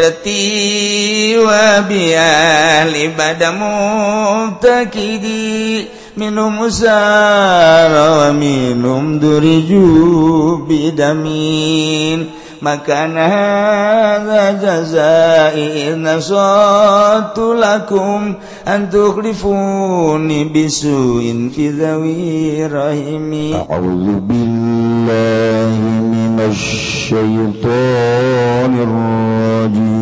itrati wa bi ahli bada mubtakidi minum usara wa minum duriju bidamin maka hadza jazai nasatu lakum an tukhlifuni bisuin fi dhawi rahimi. A'udzu billahi minasy syaithanir rajim.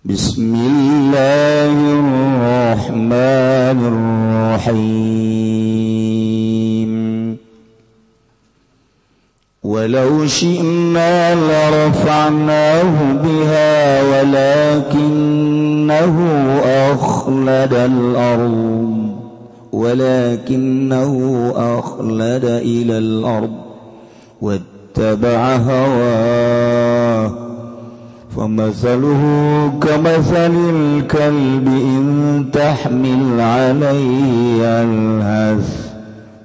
Bismillahirrahmanirrahim. ولو شئنا لرفعناه بها ولكنه أخلد الأرض ولكنه أخلد إلى الأرض واتبع هواه فمثله كمثل الكلب إن تحمل عليه يلهث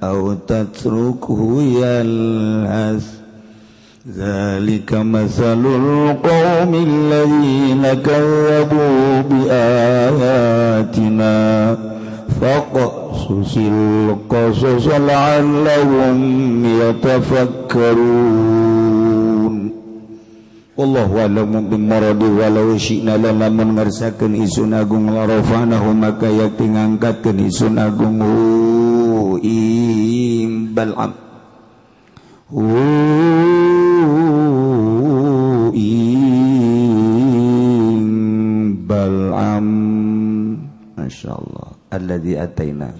أو تتركه يلهث ذلك مثل القوم الذين كذبوا بآياتنا فاقصص القصص لعلهم يتفكرون. Wallahu a'lamu bimuradi walau syi'na lamun ngarsakeun isun agung larafanahu maka yakti ngangkatkeun isun agung ing bal'am ing bal'am masyaallah alladzi ataina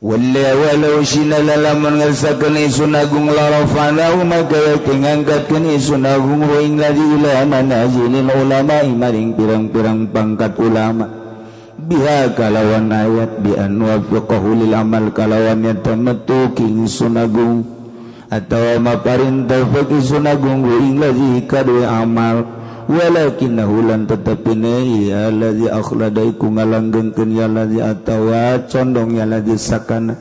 walau syi'na lamun ngarsakeun isun agung larafanahu maka yakti ngangkatkeun isun agung ing ladzi ila manazilil ulama maring pirang-pirang pangkat ulama biha kalawan ayat bi an wafiqahu lil amal kalawan yatamattu king sunagung atawa maparin taufik sunagung ing ladzi kadue amal walakinahu lan tetepine ya ladzi akhlada iku ngalanggengkeun ya ladzi atawa condong ya ladzi sakana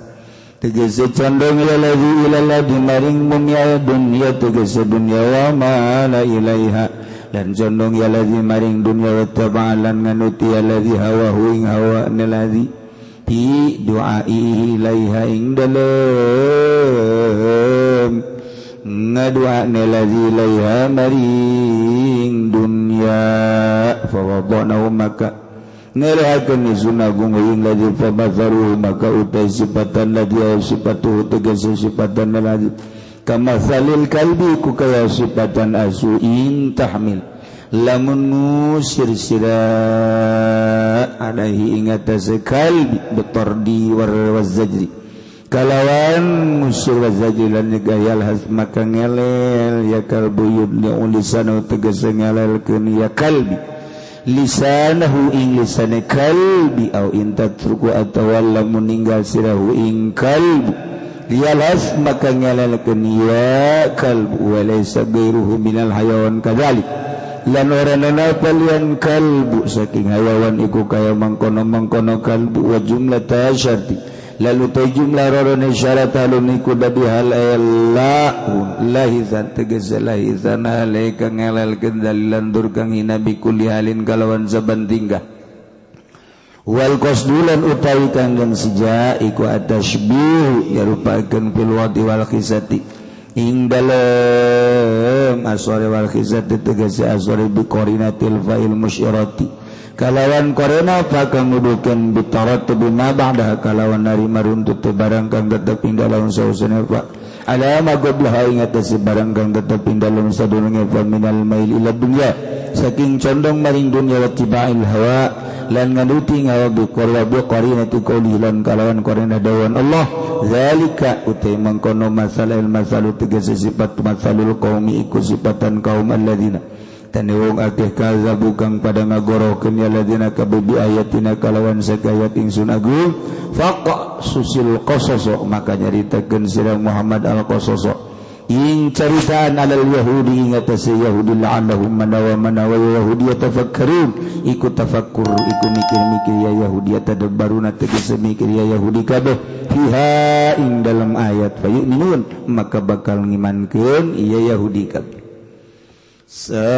tegese condong ya ladzi ila ladzi maring mumya dunya tegese dunya wa ma la ilaiha dan condong ya ladzi maring dunya wa taba'alan nganuti ya ladzi hawahu ing hawa ladzi fi du'aihi ilaiha ing dalem ngadu'ane ladzi ilaiha maring dunya fa wadanahu maka ngelehakeun isun agung ing ladzi fa bazaru maka utai sifatan ladzi sifatu tegese sifatan ladzi kama salil kalbi ku kaya sifatan asu in tahmil lamun ngusir sira alaihi ing atase kalbi betardi war wazajri kalawan ngusir wazajri lan nyegah has maka ngelel ya kalbu yudni lisanu tegese ngelelkeun ya kalbi lisanahu ing lisane kalbi au in tatruku atawa lamun ninggal sirahu ing kalbi lialas maka ngelelkeun ya kalbu walaysa ghairuhu minal hayawan kadzalik lan ora napa lian kalbu saking hayawan iku kaya mangkono-mangkono kalbu wa jumlah syarti lalu ta jumlah rorone syarat alun iku dadi hal la lahizan tegese lahizan alaika ngelelkeun dalilan dur kang hina bikulli halin kalawan saban tingkah wal qasdulan utawi kanggan sija iku atashbih yarupakeun fil wadi wal khisati ing dalem aswari wal khisati tegese aswari bi qarinatil fa'il musyirati kalawan qarina fa kang ngudukeun bitarat bima ba'da kalawan narima runtut barang kang tetep ing dalem sausane fa ala ma qablaha ing atase barang kang tetep ing dalem sadurunge fa minal mail ila dunya saking condong maring dunya wa tiba'il hawa lan nganuti ngawa biqorwa biqarinati qouli lan kalawan qarina dawan Allah zalika utai mangkono masalil masalu tegese sifat masalul qaumi iku sifatan kaum alladzina tani wong akeh kazabu kang pada ngagorohkeun ya alladzina kabi ayatina kalawan sakayat ingsun agung faqa susil qasas maka nyaritakeun sira Muhammad al qasas ing Ing caritaan alal Yahudi ing atase Yahudi la'annahum manawa manawa Yahudi yatafakkarun iku tafakkur iku mikir-mikir ya Yahudi tadabbaruna tegese mikir ya Yahudi kabeh fiha ing dalam ayat fayu'minun maka bakal ngimankeun ieu Yahudi kabeh. Sa'a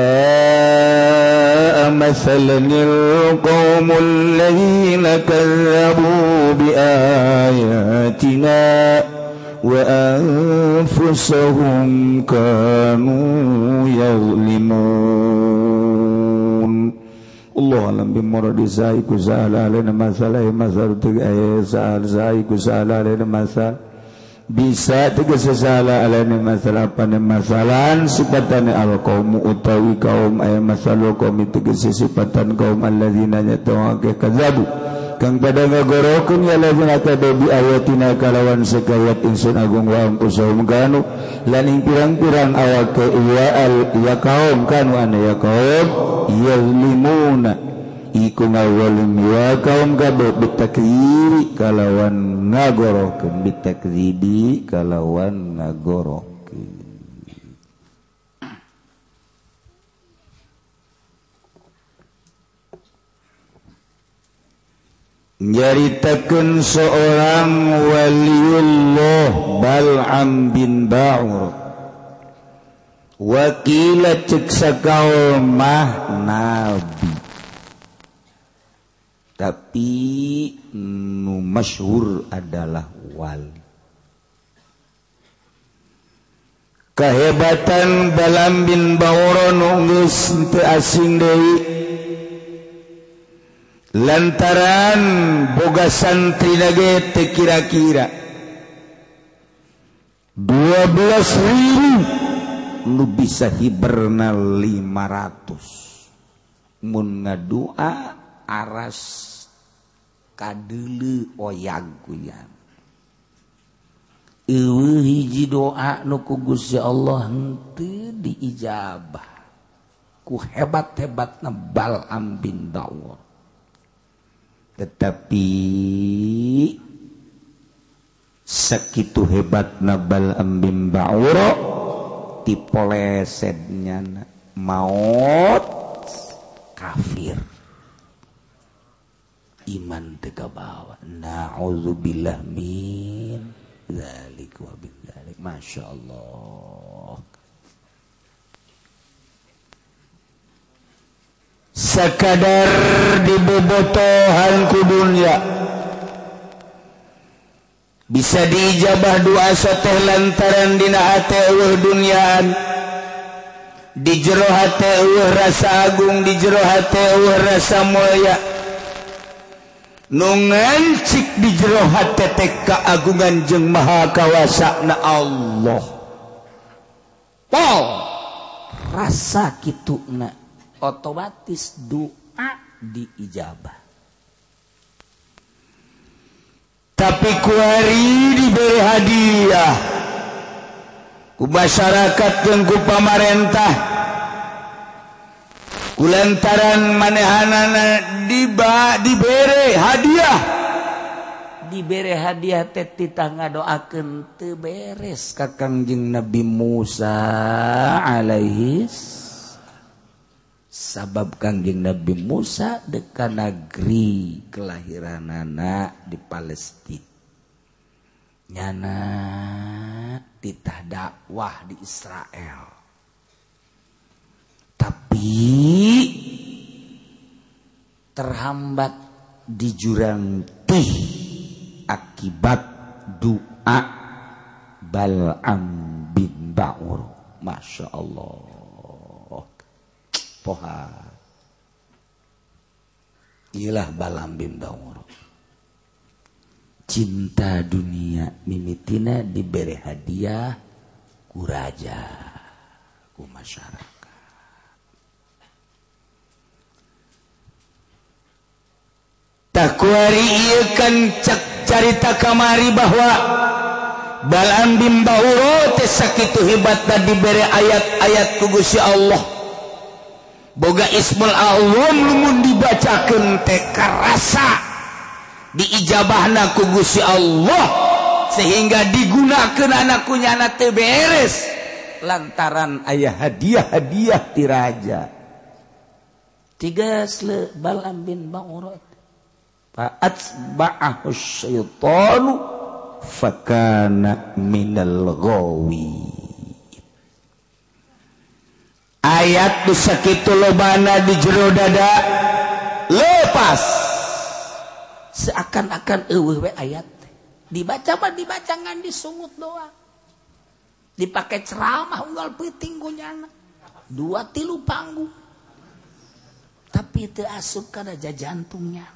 masalanil qaumul ladzina kazzabu bi ayatina wa anfusahum kanu yazlimun. Allah alam bimuradi saiku sa'ala alaina masalah masal tiga sa'al saiku sa'ala alaina masal bisa tegese salah alaina masalah pane masalan sifatane al qaumu utawi kaum aya masalu qaum tegese sifatan kaum alladzina yatawaka kadzabu kang pada ngagorokeun ya lazina kadabi ayatina kalawan sakayat insun agung wa anfusahum kanu lan ing pirang-pirang awake ya al ya kaum kanu ana ya kaum yazlimuna iku ngawalim ya kaum kabeh bitakziri kalawan ngagorokeun bitakzibi kalawan ngagorokeun. Nyaritakeun seorang waliullah Bal'am bin Ba'ur wakila cek sakaul mah nabi tapi nu masyhur adalah wali. Kehebatan Bal'am bin Ba'ur nu geus teu asing deui lantaran boga santri nage teu kira-kira 12.000 nu bisa hiberna 500 mun ngadua aras kadeuleu oyag kuyan eueuh hiji doa nu ku Gusti Allah henteu diijabah ku hebat-hebatna Bal'am bin Ba'ur. Tetapi sakitu hebatna Bal'am bin Ba'ur tipolesetnya maut kafir iman teu kabawa. Na'udzubillah min dzalik wa bin dzalik. Masyaallah. Sekadar dibobotohan ku dunya bisa diijabah doa soteh lantaran dina hate eueuh dunyaan di jero hate eueuh rasa agung di jero hate eueuh rasa mulia nu ngancik di jero hate teh kaagungan jeung maha kawasana Allah. Pol rasa kituna otomatis doa diijabah. Tapi kuari diberi hadiah ku masyarakat jeung ku pamarentah ku lantaran manehanana dibere hadiah dibere hadiah teh titah ngadoakeun teu beres ka Kangjeng Nabi Musa alaihi sabab Kangjeng Nabi Musa deka negeri kelahiranana di Palestina nyana titah dakwah di Israel tapi terhambat di jurang tih akibat doa Bal'am bin Ba'ur. Masya Allah. Poha ilah Bal'am bin Ba'ur cinta dunia mimitina diberi hadiah ku raja ku masyarakat. Takuari ieu kan cek carita kamari bahwa Bal'am bin Ba'ur teh sakitu hebatna diberi ayat-ayat ku Gusti Allah. Boga Ismul Azam lumun dibacakeun teh karasa diijabahna ku Gusti Allah sehingga digunakeun anak kunyana teu beres. lantaran aya hadiah-hadiah ti raja. Tiga sle Bal'am bin Ba'ura fa atba'ahu syaitanu fakana minal ghawi. Ayat nu sakitu lobana di jero dada lepas seakan-akan eueuh we ayat dibaca mah dibaca ngan disungut doang, dipakai ceramah unggal peuting kunyana 2-3 panggung tapi teu asup kana jantungnya.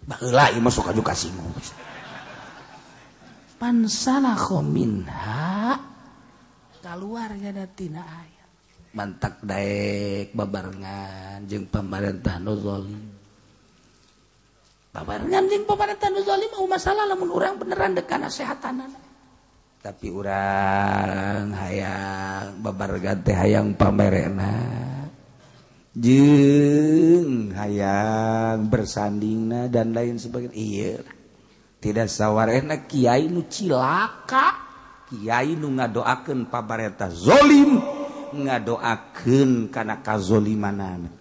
Baheula ieu mah sok aju kasinggung. Pansalakha minha kaluar nya tina ayat mantak daek babarengan jeung pamarentah nu zalim. Babarengan jeung pamarentah nu zalim mau masalah lamun urang beneran dek kana sehatanana. Tapi urang hayang babarengan teh hayang pamerena jeung hayang bersandingna dan lain sebagainya. Iya tidak sawarehna kiai nu cilaka, kiai nu ngadoakeun pamarentah zalim, ngadoakeun kana kazolimanana.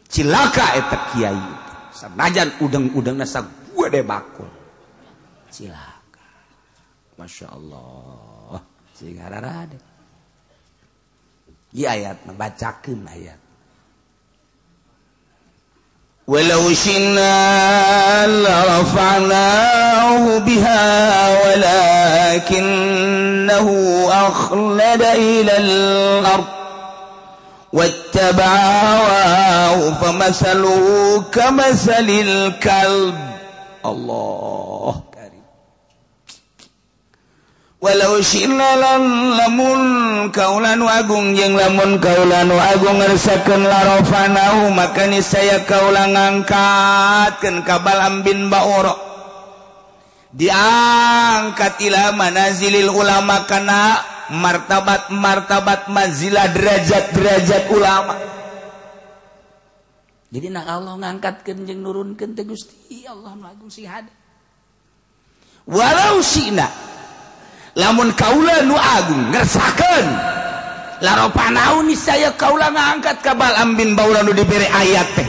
Cilaka eta kiai sanajan udeng-udengna sagede bakul. Cilaka. Masya Allah. Sing ararade. Ieu ayat bacakeun ayat. Walau syi'na la rafa'nahu biha walakinnahu akhlada ilal ard wattaba'a hawahu famathaluhu kamathalil kalb. Allah karim. Walau syi'na lamun kaula nu agung jeung lamun kaula nu agung ngersakeun larafanahu maka niscaya kaula ngangkatkeun ka Bal'am bin Ba'ura diangkat ila manazilil ulama kana martabat-martabat manzilah derajat-derajat ulama. Jadi nak Allah ngangkatkeun jeung nurunkeun teh Gusti Allah nu agung sing hade. Walau syi'na lamun kaula nu agung ngersakeun laropanau niscaya kaula ngangkat ka Bal'am bin Ba'ura nu dibere ayat teh.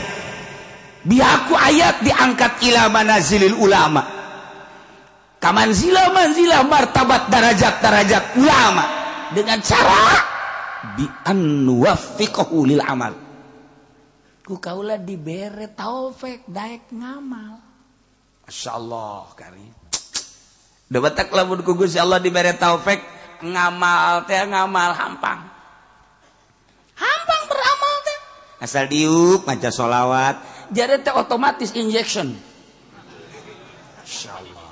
Biaku ayat diangkat ila manazilil ulama. Kamanzila manzilah martabat darajat-darajat ulama dengan cara bi an nuwaffiqahu lil amal. Ku kaula dibere taufik daek ngamal. Masyaallah karim. Da batak lamun ku Gusti Allah dibere taufik ngamal teh ngamal hampang. Hampang beramal teh. Asal diuk maca sholawat jare teh otomatis injection. Masyaallah.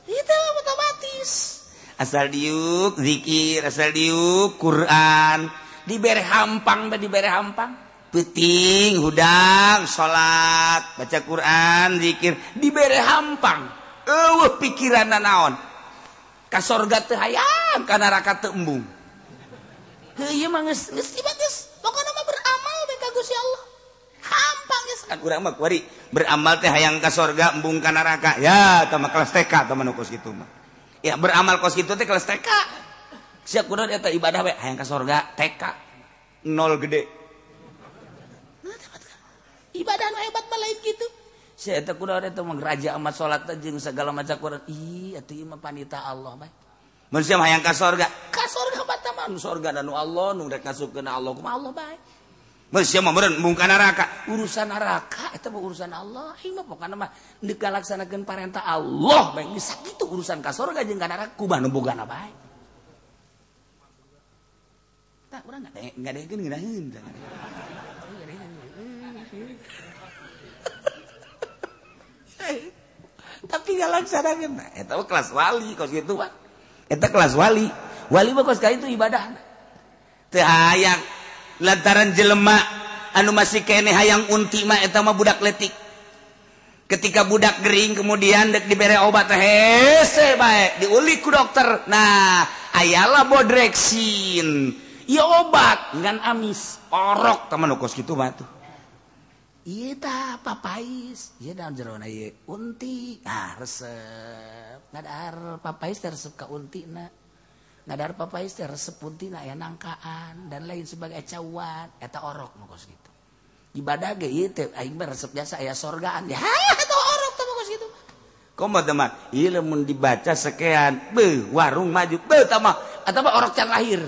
Itu otomatis. Asal diuk zikir, asal diuk Quran, dibere hampang teh dibere hampang. Peuting hudang salat, baca Quran, zikir, dibere hampang. Eueuh pikiranna naon? Ka sorga teu hayang, ka neraka teu embung. Heuh ieu mah geus geus geus pokona mah beramal we ka Gusti Allah. Hampang geus kan urang mah kuari beramal teh hayang ka sorga embung ka neraka. Ya tah mah kelas TK tah mah nu kos kitu mah. Ya beramal kos kitu teh kelas TK. Sia kudu eta ibadah we hayang ka sorga TK nol gede. Ibadah nu hebat mah lain kitu. Sia eta kudu eta mah raja amat salat jeung segala macam Quran. Ih atuh ieu mah panita Allah bae. Mun sia hayang ka sorga, ka sorga bata mah nu sorga nu Allah nu rek ngasupkeun Allah kumaha Allah bae. Mun sia mah meureun embung ka neraka. Urusan neraka eta mah urusan Allah. Ieu mah pokona mah deuk ngalaksanakeun parentah Allah bae geus sakitu urusan ka sorga jeung ka neraka kumaha nu bogana bae. Tah urang ngadengekeun ngeunaheun. Tapi ngalaksanakeun eta mah kelas wali kos kitu mah. Eta kelas wali. Wali mah kos ka itu ibadahna. Teu hayang lantaran jelema anu masih keneh hayang unti mah eta mah budak letik. Ketika budak gering kemudian dek dibere obat hese bae diulik ku dokter. Nah, ayalah bodreksin. Ieu obat ngan amis. Orok tah mah nu kos kitu mah tuh. Ieu tah papais, ieu daun jerona ieu unti. Ah resep. Ngadahar papais teh resep ka untina. Ngadar papais teh resep puntina aya nangkaan dan lain sebagai cawan eta orok nu kos kitu. Ibadah ge ieu teh aing mah resep jasa aya sorgaan. Ya eta orok teh kos kitu. Komo teh mah ieu lamun dibaca sekean, beuh warung maju, beuh tah mah eta mah orok can lahir.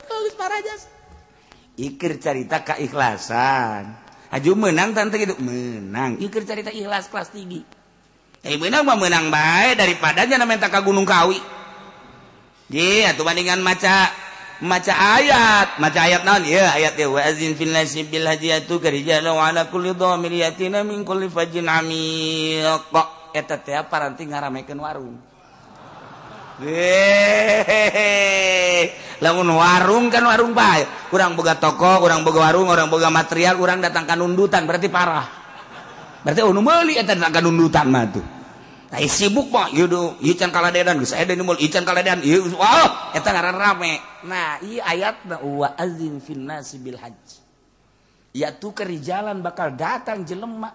Bagus parajas. Ikir carita keikhlasan. Aju menang tante gitu, menang. Ikir carita ikhlas kelas tinggi. Menang mah menang bae daripada nya minta ka Gunung Kawi. Ye atuh bandingan maca ayat, maca ayat naon? Ieu ayat ieu wa azin fil nasi bil hajiyatu karijalu ala kulli dhamir yatina min kulli fajjin amiq. Eta teh paranti ngaramekeun warung. Lamun warung kan warung bae. Urang boga toko, urang boga warung, urang boga material, urang datang ka nundutan berarti parah. Berarti nu meuli eta datang ka nundutan mah tuh. Nah, sibuk mah ieu do, ieu can kaladedan geus aya deui nu meuli, ieu can kaladedan, ieu wah eta ngaran rame. Nah, ieu ayatna wa azin fin nasi bil hajj. Ya tu kerijalan bakal datang jelema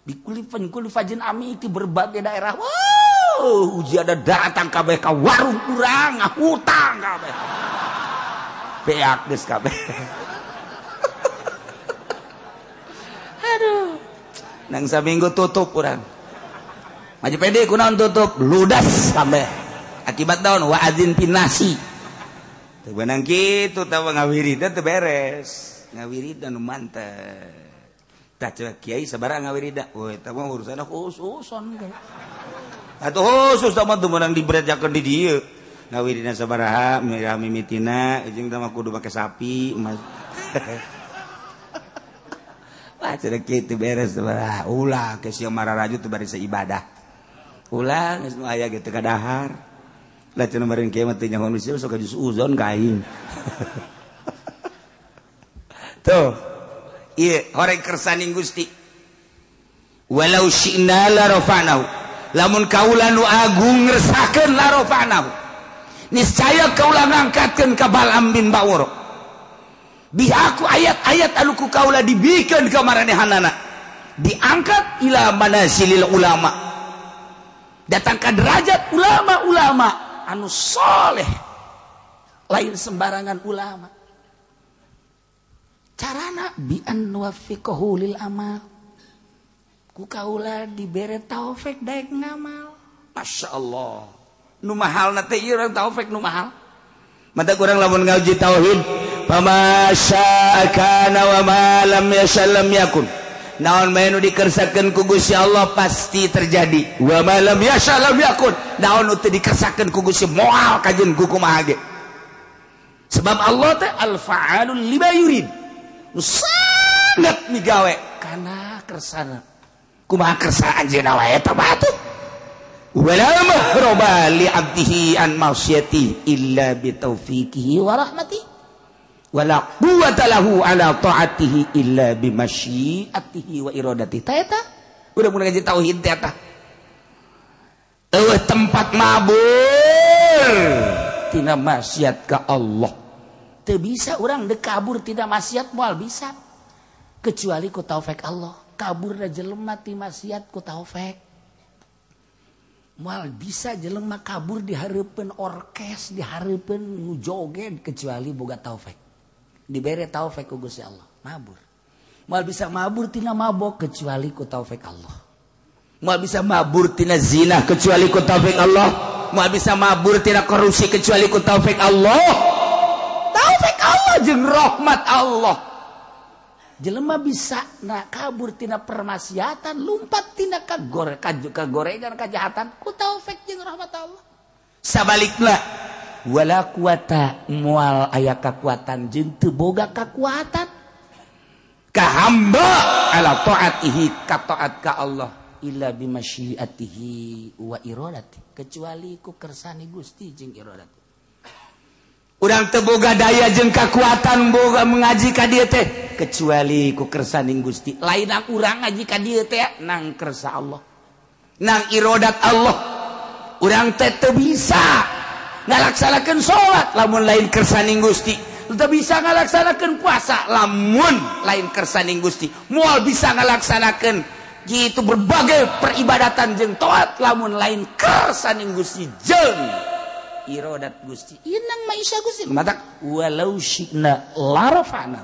di kulifan kulifajin ami di berbagai daerah. Wow, uji ada datang kabeh ka warung urang, hutang kabeh. Beak geus kabeh. Aduh. Nang saminggu tutup urang. Maju pede kunaon tutup, ludas kabeh. Akibat daun wa adzin pinasi. Teu beunang kitu tah ngawiridan teu beres. Ngawiridan nu mantep. Tah ceuk kiai sabaraha ngawirida. Woi eta mah urusanna khususon. Atuh khusus tah mah teu meunang diberejakeun di dieu. Ngawirina sabaraha mirah mimitina jeung tah mah kudu make sapi mas. Wah ceuk kitu beres sabaraha. Ulah ke sieu mararaju teu bari ibadah. Ulah geus nu aya ge teu kadahar. Lah cenah bari kieu mah teu nyaho nu sok jus uzon ka aing. Tuh. Ieu horeng kersaning Gusti. Walau syi'na la rafa'nahu. Lamun kaula nu agung ngersakeun la rafa'nahu. Niscaya kaula ngangkatkeun ka Bal'am bin Ba'ur. Bi aku ayat-ayat anu ku kaula dibikeun ka maranehanana. Diangkat ila manasilil ulama. Datang ka derajat ulama-ulama anu soleh. Lain sembarangan ulama. Carana bi an nuwaffiqahu lil amal. Ku kaula dibere taufik daek ngamal. Masya Allah. Nu mahalna teh ieu urang taufik nu mahal. Mata kurang lamun ngaji tauhid, fama syaa kana wa ma lam yasha lam yakun. Naon bae nu dikersakeun ku Gusti Allah pasti terjadi. Wa ma lam yasha lam yakun. Naon nu teu dikersakeun ku Gusti moal kajeun ku kumaha ge. Sebab Allah teh al-fa'alul lima yurid. Nu sangat migawe kana kersana. Kumaha kersa anjeunna wae eta mah atuh. Wala mahraba li 'abdihi an ma'siyati illa bi taufiqihi wa rahmatihi. Wala quwwata lahu ala ta'atihi illa bi masyiatihi wa iradatihi. Ta eta udah mun ngaji tauhid teh eta. Eueuh tempat mabur tina maksiat ka Allah. Teu bisa urang deuk kabur tina maksiat moal bisa. Kecuali ku taufik Allah. Kaburna jelema ti maksiat ku taufik. Moal bisa jelema kabur di hareupeun orkes, di hareupeun nu joget kecuali boga taufik. Dibere taufik ku Gusti Allah, mabur. Moal bisa mabur tina mabok kecuali ku taufik Allah. Moal bisa mabur tina zina kecuali ku taufik Allah. Moal bisa mabur tina korupsi kecuali ku taufik Allah. Taufik Allah jeung rahmat Allah. Jelema bisa na kabur tina permaksiatan, lumpat tina kagorengan kajahatan ku taufik jeung rahmat Allah. Sabalikna wala kuwata moal aya kakuatan jeung teu boga kakuatan ka hamba ala taatihi ka taat ka Allah illa bimasyiatihi wa iradati kecuali ku kersane Gusti jeung iradati. Urang teu boga daya jeung kakuatan boga mengaji ka dieu teh kecuali ku kersaning Gusti. Lain nang urang ngaji ka dieu teh nang kersa Allah, nang irodat Allah. Urang teh teu bisa ngalaksanakeun salat lamun lain kersaning Gusti, teu bisa ngalaksanakeun puasa lamun lain kersaning Gusti, moal bisa ngalaksanakeun Gitu berbagai peribadatan jeung taat lamun lain kersaning Gusti jeung irodat Gusti. Inang maisha Gusti. Matak walau syi'na larafa'na.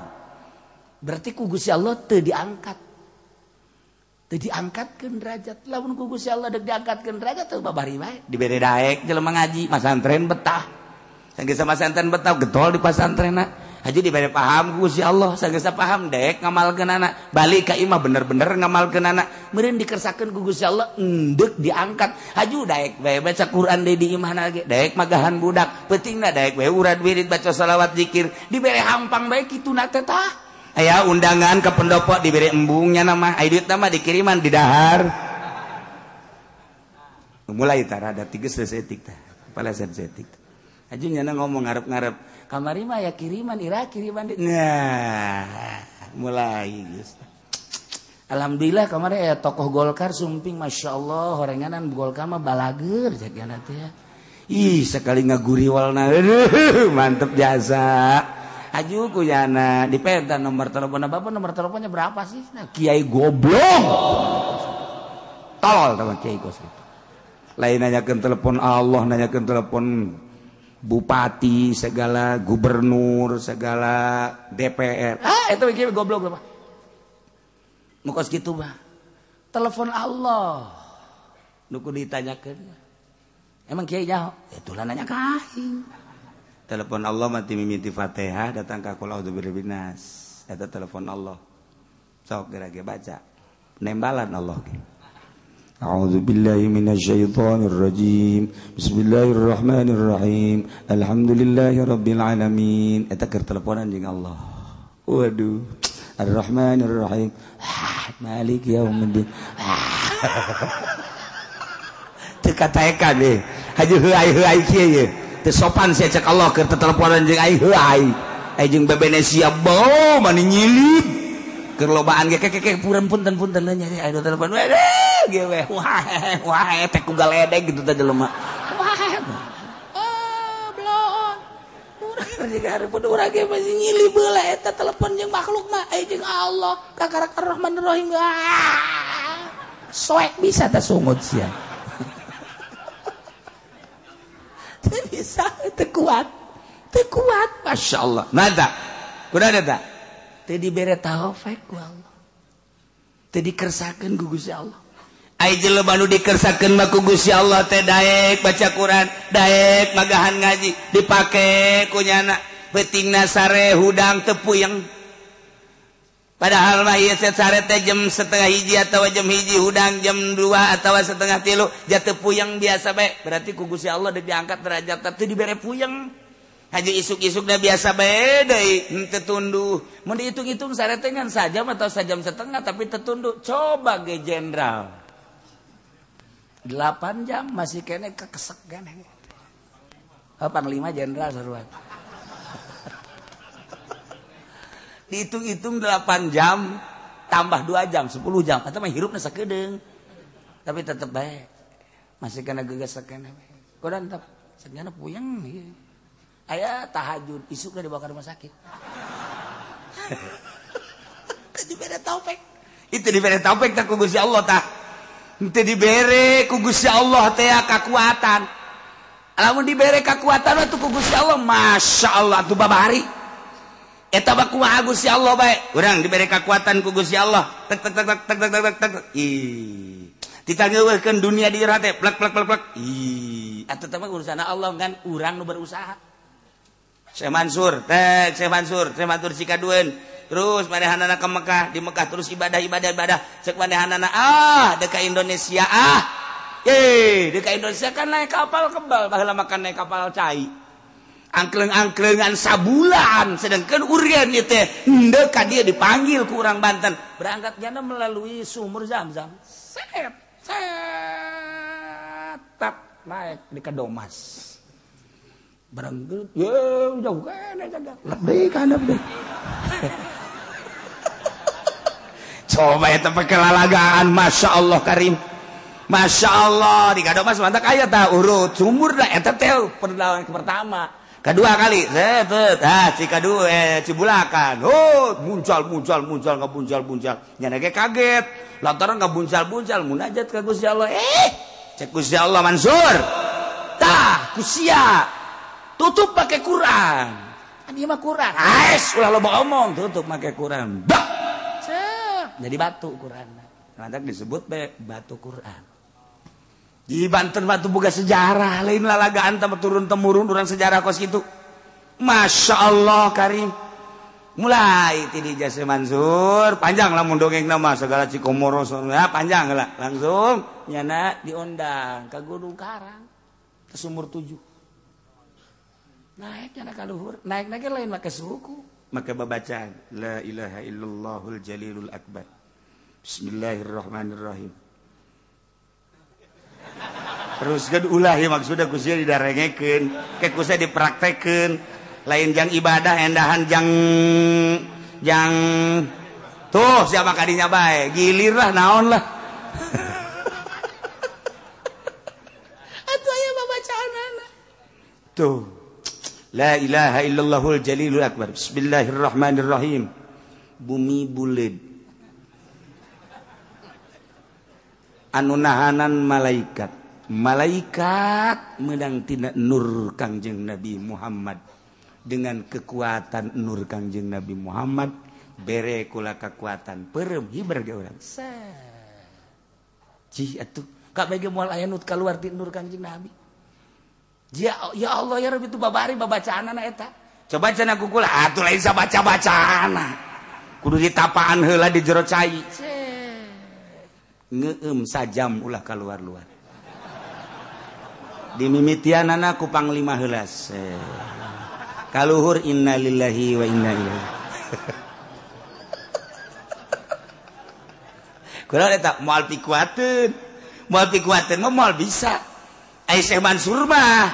Berarti ku Gusti Allah teu diangkat. Teu diangkatkeun derajat. Lamun ku Gusti Allah deuk diangkatkeun derajat teu babari bae. Dibere daek jelema ngaji, masantren betah. Sanggeus masantren betah getol di pasantrenna. Haji dibere paham ku Gusti Allah, sanggeus paham daek ngamalkeunana. Balik ka imah bener-bener ngamalkeunana. Meureun dikersakeun ku Gusti Allah endeuk diangkat. Haju daek bae baca Quran deui di imahna ge, daek magahan budak, peutingna daek bae urad wirid baca selawat zikir, dibere hampang bae kituna teh tah. Aya undangan ke pendopo dibere embungnya nama, aya duit nama dikiriman di dahar. Mulai tah rada tiges seetik tah. Palasan seetik. Haju nyana ngomong ngarep-ngarep. Kamari mah ya kiriman, ira kiriman. Nah, mulai geus. Alhamdulillah kamari aya tokoh Golkar sumping, Masya Allah, horenganan Golkar mah balager jagana teh. Ih, sekali ngaguriwalna. Mantep jasa. Aju kuyana dipenta nomor telepon bapak, nomor teleponnya berapa sih? Nah, kiai goblok. Tolol teman kiai kos itu. Lain nanyakeun telepon Allah, nanyakeun telepon bupati segala, gubernur segala, DPR. Ah, itu kiai goblok apa? Nu kos kitu mah. Telepon Allah. Nu kudu ditanyakeun. Emang kiai nyaho? Itulah nanya ka aing. Telepon Allah mati mimiti Fatihah datang ka qul a'udzu birabbinas. Eta telepon Allah. Sok geura ge baca. Nembalan Allah ge. A'udzu billahi minasyaitonir rajim. Bismillahirrahmanirrahim. Alhamdulillahirabbil alamin. Eta keur teleponan jeung Allah. Waduh. Arrahmanirrahim. Maliki yaumiddin. Teu kataekan deh. Haji heuai-heuai kieu ye. Teu sopan sia cek Allah keur teteleponan jeung aing heuai. Aing jeung bebene sia bau mani nyilip. Keur lobaan ge kekeke puren punten-punten nya aing telepon. Weh ge we wah wah teh ku galedeg gitu teh jelema. Wah. Oh, bloon. Urang jeung hareupeun urang ge masih nyilip heula eta telepon jeung makhluk mah aing jeung Allah kakarak Arrahmanirrahim. Soek bisa teh sungut sia. Bisa teu kuat Masya Allah. Nada kuda ada teu dibere taufik ku Allah, teu dikersakeun ku Gusti Allah. Ai jelema nu dikersakeun mah ku Gusti Allah teh daek baca Quran, daek magahan ngaji, dipake ku nyana peutingna sare hudang teu puyeng. Padahal mah ieu sare teh jam 12:30 atawa jam 1 hudang jam 2 atawa 2:30 jatuh puyeng biasa bae. Berarti ku Gusti Allah deuk diangkat derajat teh dibere puyeng. Haji isuk-isukna biasa bae deui henteu tunduh. Mun dihitung-hitung sare teh ngan sajam atau sajam setengah tapi teu tunduh. Coba ge jenderal. 8 jam masih kene kekesek kene. Oh, panglima jenderal saruan. Dihitung-hitung 8 jam tambah 2 jam 10 jam atau mah hirupna sakedeung tapi tetep bae masih kana gegesek keneh kodan tetep sagana puyeng ieu aya tahajud isukna dibawa ke rumah sakit. Teu dibere taufik itu dibere taufik tah ku Gusti Allah tah henteu dibere ku Gusti Allah teh kakuatan. Lamun dibere kakuatan mah ku Gusti Allah Masya Allah atuh babari eta mah kumaha Gusti Allah bae. Urang dibere kakuatan ku Gusti Allah. Tek tek tek tek tek tek tek. Ih. Ditangeuweuhkeun dunia di jero hate plek plek plek plek. Ih, atuh teh mah urusan Allah kan urang nu berusaha. Syekh Mansur, tek Syekh Mansur, Syekh Mansur sikadueun. Terus manehanana ka Mekah, di Mekah terus ibadah ibadah ibadah. Cek manehanana ah deuk ka Indonesia ah. Ye, deuk ka Indonesia kan naik kapal kebal, baheula makan naik kapal cai. Angkleng-angklengan sabulan sedangkan urian ieu teh henteu ka dieu dipanggil ku urang Banten berangkat jana melalui sumur Zam-Zam set set tap naik di Kadomas berangkat ye jauh kene jaga lebih ka lebih. Coba eta pekelalagaan Masya Allah Karim Masya Allah di Kadomas mantak aya tah urut sumur dah eta teh perjalanan pertama. Kedua kali set ah Cikadu Cibulakan. Oh, muncal muncal muncal ngabuncal buncal. Nyana ge kaget. Lantaran ngabuncal-buncal munajat ka Gusti Allah. Cek Gusti Allah Mansur. Tah, kusia. Tutup pakai Quran. Ieu mah Quran. Ais, ulah loba omong, tutup pakai Quran. Bah. Cek, jadi batu Quran. Lantak disebut be batu Quran. Di Banten batu boga sejarah, lain lalagaan teh turun temurun urang sejarah kos kitu. Masya Allah Karim. Mulai ti di Jase Mansur, panjang lamun dongeng nama segala Cikomoro ya panjang lah. Langsung nyana diundang ke Gunung Karang ke sumur 7. Naik nyana ka luhur, naik-naik lain make suku, make babacaan la ilaha illallahul jalilul akbar. Bismillahirrahmanirrahim. Terus kan ulah ya maksudnya kusia didarengekeun, ke kusia dipraktekeun. Lain jang ibadah endahan jang jang tuh siapa kadinya bae gilir lah naon lah. Atuh aya babacaanana tuh la ilaha illallahul jalilul akbar bismillahirrahmanirrahim. Bumi buleud anu nahanan malaikat, malaikat meunang tina nur Kangjeng Nabi Muhammad. Dengan kekuatan nur Kangjeng Nabi Muhammad bere kula kekuatan perem hiber ge urang. Cih atuh kabeh ge moal aya nu kaluar ti nur Kangjeng Nabi. Ya, ya Allah ya Rabbi itu babari babacaanana eta. Coba cenah ku kula atuh lain sabaca-bacaana. Kudu ditapaan heula di jero cai. Ngeueum sajam ulah kaluar-luar. Dimimitianana ku panglima heula. Kaluhur innalillahi wa inna ilaihi. Kula eta moal pikuateun. Moal pikuateun mah moal bisa. Ai Syekh Mansur mah,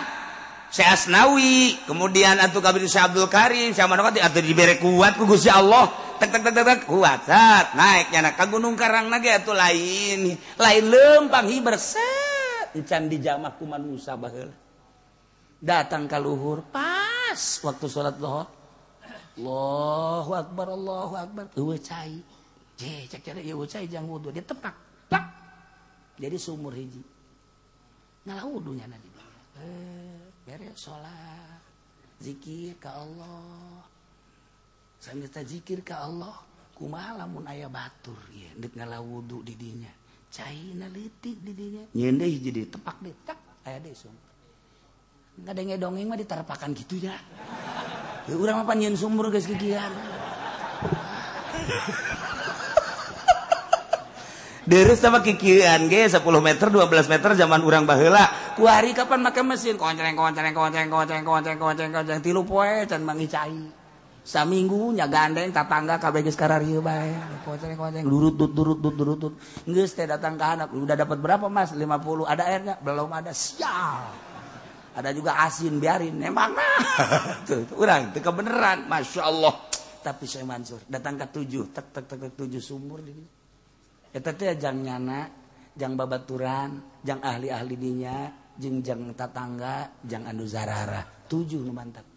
Syekh Asnawi, kemudian atuh kabeh Syekh Abdul Karim, Syekh Manokati atuh dibere kuat ku Gusti Allah. Tek tek tek tek kuat. Sat naik nyana ka Gunung Karang na ge atuh lain. Lain leumpang hiber set encan dijamah ku manusa baheula. Datang ka luhur pas waktu sholat zuhur. Allahu akbar Allahu akbar. Eueuh cai. Je cek cari eueuh cai jang wudu dia tepak. Plak. Jadi sumur hiji. Ngalah wudunya na di dieu. Beres sholat. Zikir ka Allah. Sambil zikir ka Allah, kumaha lamun aya batur ieu deuk ngalah wudu di dinya. Caina leutik di dinya. Nyeun deui hiji deui tepak deui tak aya deui sumur. Ngadenge dongeng mah ditarpakan gitu ya. Ya urang mah panyeun sumur geus kikian. Deres sama kikian ge 10 meter 12 meter zaman urang baheula. Kuari kapan make mesin koncreng koncreng koncreng koncreng koncreng koncreng koncreng tilu poe can manggih cai. Saminggu nya gandeng tatangga kabeh geus kararieu bae. Koncreng koncreng durut durut durut durut. Geus teh datang ka anak, udah dapat berapa Mas? 50. Ada airnya? Belum ada. Sial. Ada juga asin biarin emang nah tuh urang teu kebeneran Masya Allah. Tapi Syekh Mansur datang ke 7 tek tek tek 7 sumur di eta teh jang nyana jang babaturan jang ahli-ahli dinya jeung jang tatangga jang anu zarara 7 nu mantap.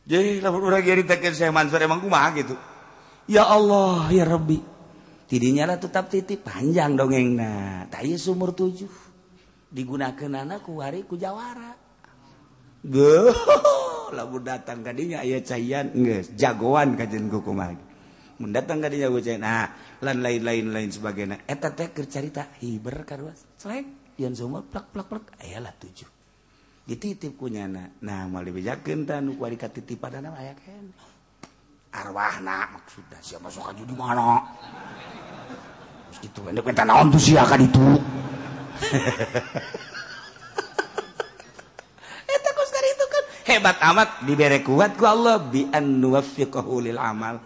Jadi lamun urang nyaritakeun Syekh Mansur emang kumaha gitu. Ya Allah ya Rabbi tidinya lah tetap titip panjang dongengna tah ieu sumur 7 digunakeun anak ku hari ku jawara. Geuh, lamun datang ka dinya aya caian geus jagoan kajen ku kumaha. Mun datang ka dinya ku caian, nah lan lain-lain lain sebagainya. Eta teh keur carita hiber karuas. Celek yeun sumur plak plak plak aya lah 7. Dititip ku nyana. Nah, moal dibejakeun tah nu ku ari katitipanana aya keneh. Arwahna maksudna sia masuk ka di mana? Terus kitu endek minta naon tuh sia ka ditu. Eta kos itu kan hebat amat dibere kuat ku Allah bi an nuwaffiqahu lil amal.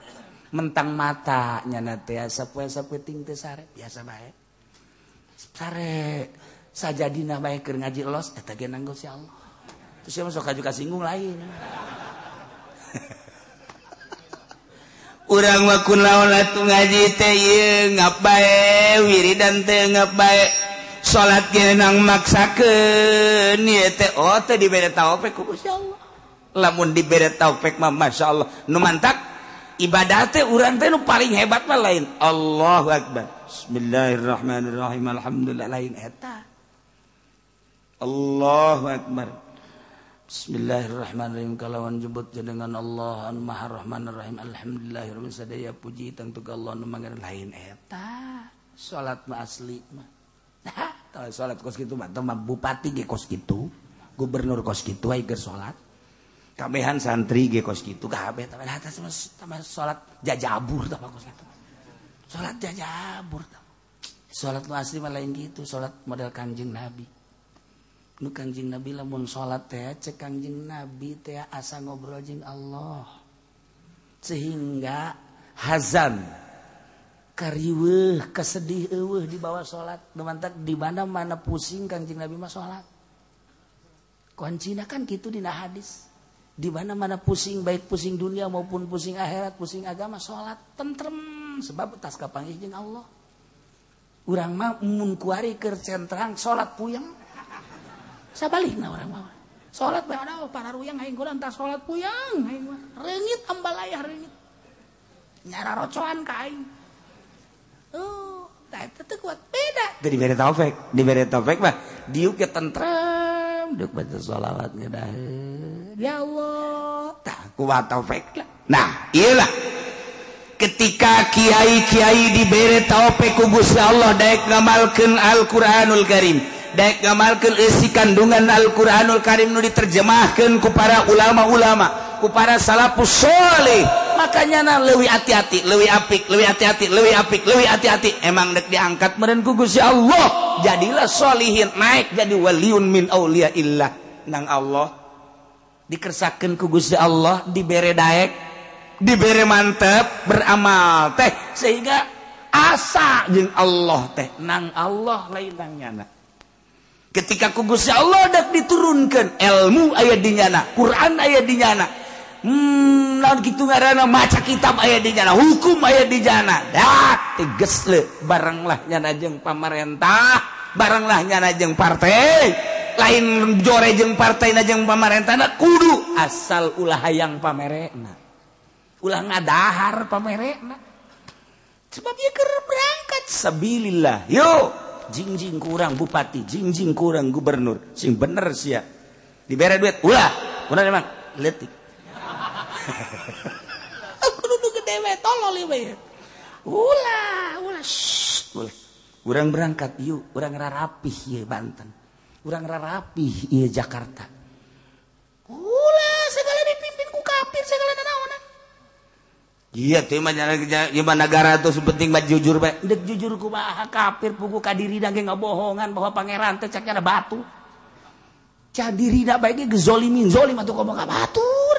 Mentang mata nyana teh sapoe-sapoe ting teh sare biasa bae. Sare sajadina bae keur ngaji los eta ge nanggo si Allah. Terus sia masuk ka singgung lain. Urang mah kun lawan atuh ngaji teh ieu ngap bae wiridan teh ngap bae. Salat ge nang maksakeun ieu teh oh teh dibere taufik ku Gusti Allah. Lamun dibere taufik mah masyaallah. Nu mantak ibadah teh urang teh nu paling hebat mah lain Allahu akbar. Bismillahirrahmanirrahim. Alhamdulillah lain eta. Allahu akbar. Bismillahirrahmanirrahim kalawan jebut jenengan Allah anu Maha Rahmanir Rahim. Alhamdulillahirabbil sadaya puji tangtu ka Allah nu mangan lain eta. Salat mah asli mah. Nah, tah salat kos kitu mah teh bupati ge kos kitu, gubernur kos kitu aya keur salat. Kabehan santri ge kos kitu kabeh tah atas mah salat jajabur tah kos kitu. Salat jajabur tah. Salat nu asli mah lain kitu, salat model Kangjeng Nabi. Nu Kangjeng Nabi lamun salat teh cek Kangjeng Nabi teh asa ngobrol jeung Allah. Sehingga hazan kariweuh kesedih eueuh dibawa salat. Nu mantak di mana-mana pusing Kangjeng Nabi mah salat. Kuncina kan kitu dina hadis. Di mana-mana pusing, baik pusing dunia maupun pusing akhirat, pusing agama, salat tentrem sebab tas kapanggih jeung Allah. Urang mah mun kuari keur centrang salat puyeng. Sabalikna urang mah. Salat bae ada para ruyang aing kurang tas salat puyeng aing mah. Reungit ambalayah reungit. Nyara rocoan ka aing. Oh, tah eta teu kuat beda. Teu dibere taufik, dibere taufik mah diuk ge tentrem, diuk baca sholawat ngedaheun. Ya Allah, tah kuat taufik lah. Nah, iyalah. Ketika kiai-kiai dibere taufik ku Gusti Allah daek ngamalkeun Al-Qur'anul Karim, daek ngamalkeun isi kandungan Al-Qur'anul Karim nu diterjemahkeun ku para ulama-ulama, ku para salafus sholih. Makanya na leuwih hati-hati, leuwih apik, leuwih hati-hati, leuwih apik, leuwih hati-hati. Emang dek diangkat meureun ku Gusti Allah, jadilah sholihin, naik jadi waliun min auliyaillah nang Allah. Dikersakeun ku Gusti Allah, dibere daek, dibere mantep beramal teh sehingga asa jeung Allah teh nang Allah lain nang nyana. Ketika ku Gusti Allah dak diturunkeun ilmu aya di nyana, Quran aya di nyana. Lamun kitu ngaranna maca kitab aya di nyana, hukum aya di nyana. Dak tegas le barenglah nyana jeung pamarentah, barenglah nyana jeung partai. Lain jore jeung partai na jeung pamarentahna kudu asal ulah hayang pamerena. Ulah ngadahar pamerena. Sebab ieu keur berangkat sabilillah. Yo, jingjing kurang bupati, jingjing kurang gubernur, sing bener sia. Dibere duit ulah, ulah emang leutik. Kudu nu gede we tolol ieu we. Ulah, ulah, shh, ulah. Urang berangkat yuk, urang rarapih ieu Banten. Urang rarapih ieu Jakarta. Ulah segala dipimpin ku kafir segala nanaonan. Iya teh mah gimana negara tuh penting mah jujur bae. Deuk jujur kumaha kafir pugu ka dirina ge ngabohongan bahwa pangeran teh cek nyana batu. Cah dirina bae ge gezolimin zolim atuh komo ka batur.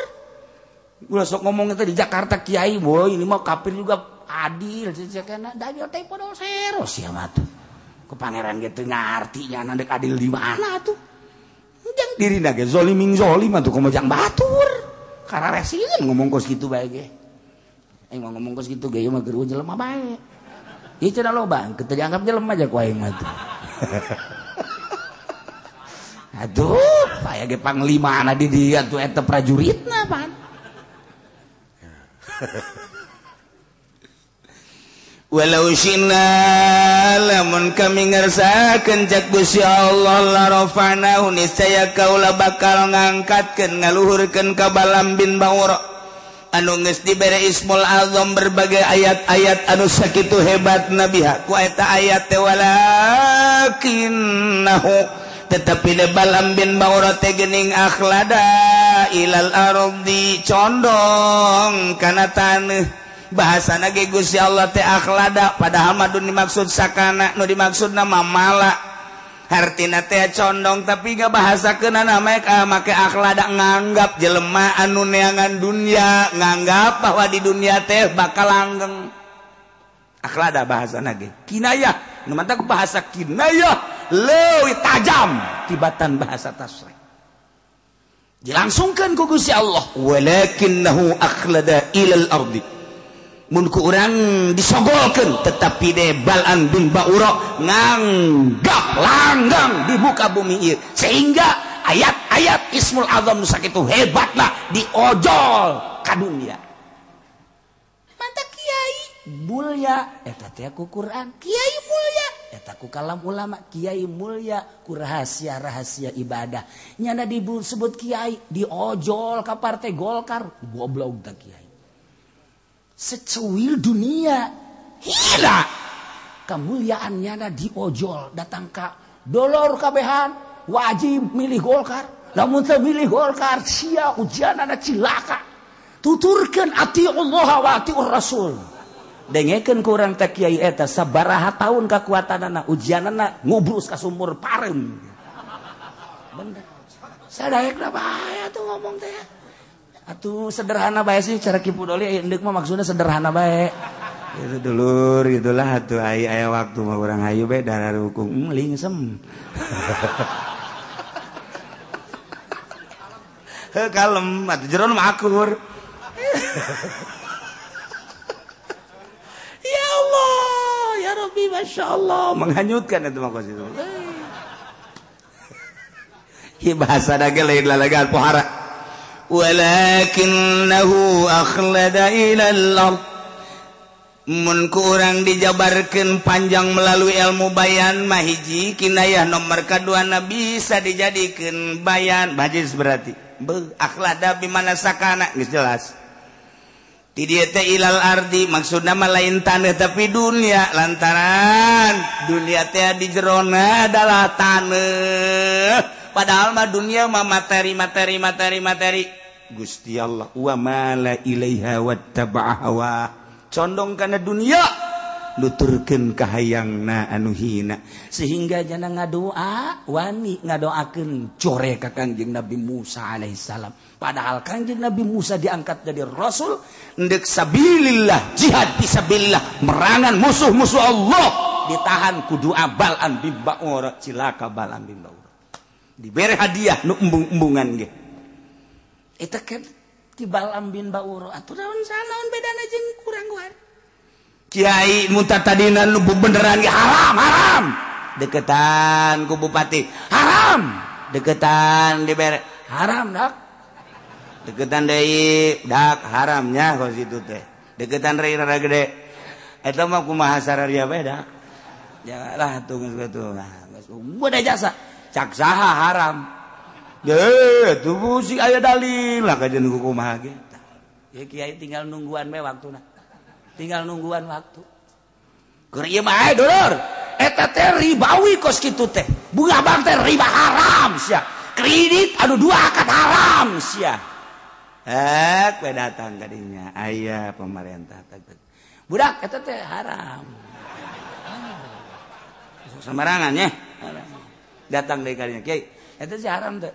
Ulah sok ngomong teh di Jakarta kiai boy ini mah kafir juga adil cek daging teh podol sero sia mah tuh. Ku pangeran ge teu ngarti nyana deuk adil di mana atuh. Jang dirina ge zolimin zolim atuh komo jang batur. Kararesieun ngomong kos kitu bae ge. Aing mah ngomong kos kitu ge ieu mah geureuh jelema bae. Ieu cenah loba, teu dianggap jelema aja ku aing mah tuh. Aduh, aya ge panglimana di dieu atuh eta prajuritna pan. Walau syina lamun kami ngersakeun cak Gusti Allah la rafa'nahu niscaya kaula bakal ngangkatkeun ngaluhurkeun ka Balam bin Baura anu geus dibere Ismul Azam berbagai ayat-ayat anu sakitu hebat nabiha ku eta ayat teh walakinnahu tetapi de Balam bin Baura teh geuning akhlada ilal ardi condong kana taneuh. Bahasana ge Gusti Allah teh akhlada padahal mah dimaksud sakana nu dimaksudna mah mala hartina teh condong tapi gak bahasakeunana make akhlada nganggap jelema anu neangan dunia nganggap bahwa di dunia teh bakal langgeng. Akhlada bahasana ge kinayah nu mantak bahasa kinayah leuwih tajam tibatan bahasa tasrih dilangsungkeun ku Gusti Allah walakinnahu akhlada ilal ardi mun ku urang disogolkeun tetapi de Balam bin Baura nganggap langgang di muka bumi ieu sehingga ayat Ayat-ayat Ismul Azam nu sakitu hebatna diojol ka dunia. Mantap kiai mulia eta teh ku Quran, kiai mulia eta ku kalam ulama, kiai mulia ku rahasia-rahasia ibadah. Nyana disebut kiai diojol ka partai Golkar, goblok teh kiai. Secuil dunia hina kemuliaan nyana diojol datang ka dolor kabehan wajib milih Golkar, lamun teu milih Golkar sia ujianana cilaka. Tuturkeun atiullah wa atiur rasul. Dengekeun ku urang teh kiai eta sabaraha taun kakuatanana ujianana ngubrus ka sumur pareum. Bener. Sadaekna bae atuh ngomong teh. Atuh sederhana bae sih cara Ki Pudoli endek mah maksudna sederhana bae. Itu dulur gitulah atuh ai aya waktu mah urang hayu bae darah hukum lingsem. Heuh kalem atuh jeron mah akur. Ya Allah, ya Rabbi, Masya Allah. Menghanyutkan itu mah kos itu. Hi bahasa dage lain lalagan pohara. Walakinnahu akhlada ilal ard. Mun ku urang dijabarkeun panjang melalui ilmu bayan mah hiji kinayah nomor kaduana bisa dijadikeun bayan bajis berarti. Beuh akhlada bimana sakana geus jelas. Di dieu teh ilal ardi maksudna mah lain taneuh tapi dunia lantaran dunia teh di jerona adalah taneuh padahal mah dunia mah materi materi materi materi. Gusti Allah wa mala ilaiha wattaba'a hawa condong kana dunia nuturkeun kahayangna anu hina sehingga jana ngadoa wani ngadoakeun core ka Kangjeng Nabi Musa alaihissalam. Padahal Kangjeng Nabi Musa diangkat jadi rasul ndek sabilillah jihad fisabilillah merangan musuh-musuh Allah ditahan ku doa Bal'am bin Ba'ura cilaka Bal'am bin Ba'ura dibere hadiah nu embung-embungan ge eta kan ti Bal'am bin Ba'ura atuh naon sanaon bedana jeung kurang guar kiai munta tadina nu beneran ge haram haram deketan ku bupati haram deketan dibere haram dak deketan deui dak haramnya kos itu teh deketan rei rada gede eta mah kumaha sararia bae dak ya lah tuh geus kitu geus udah jasa cak saha haram deh tuh sih aya dalil lah kajian ku kumaha ge ya kiai tinggal nungguan bae waktuna tinggal nungguan waktu. Keur ieu mah aya dulur, eta teh ribawi kos kitu teh. Bunga bank teh riba haram sia. Kredit anu dua akad haram sia. We datang ka dinya aya pemerintah. Budak eta teh haram. Sembarangan nya. Datang deui ka dinya kiai, eta sih haram teh.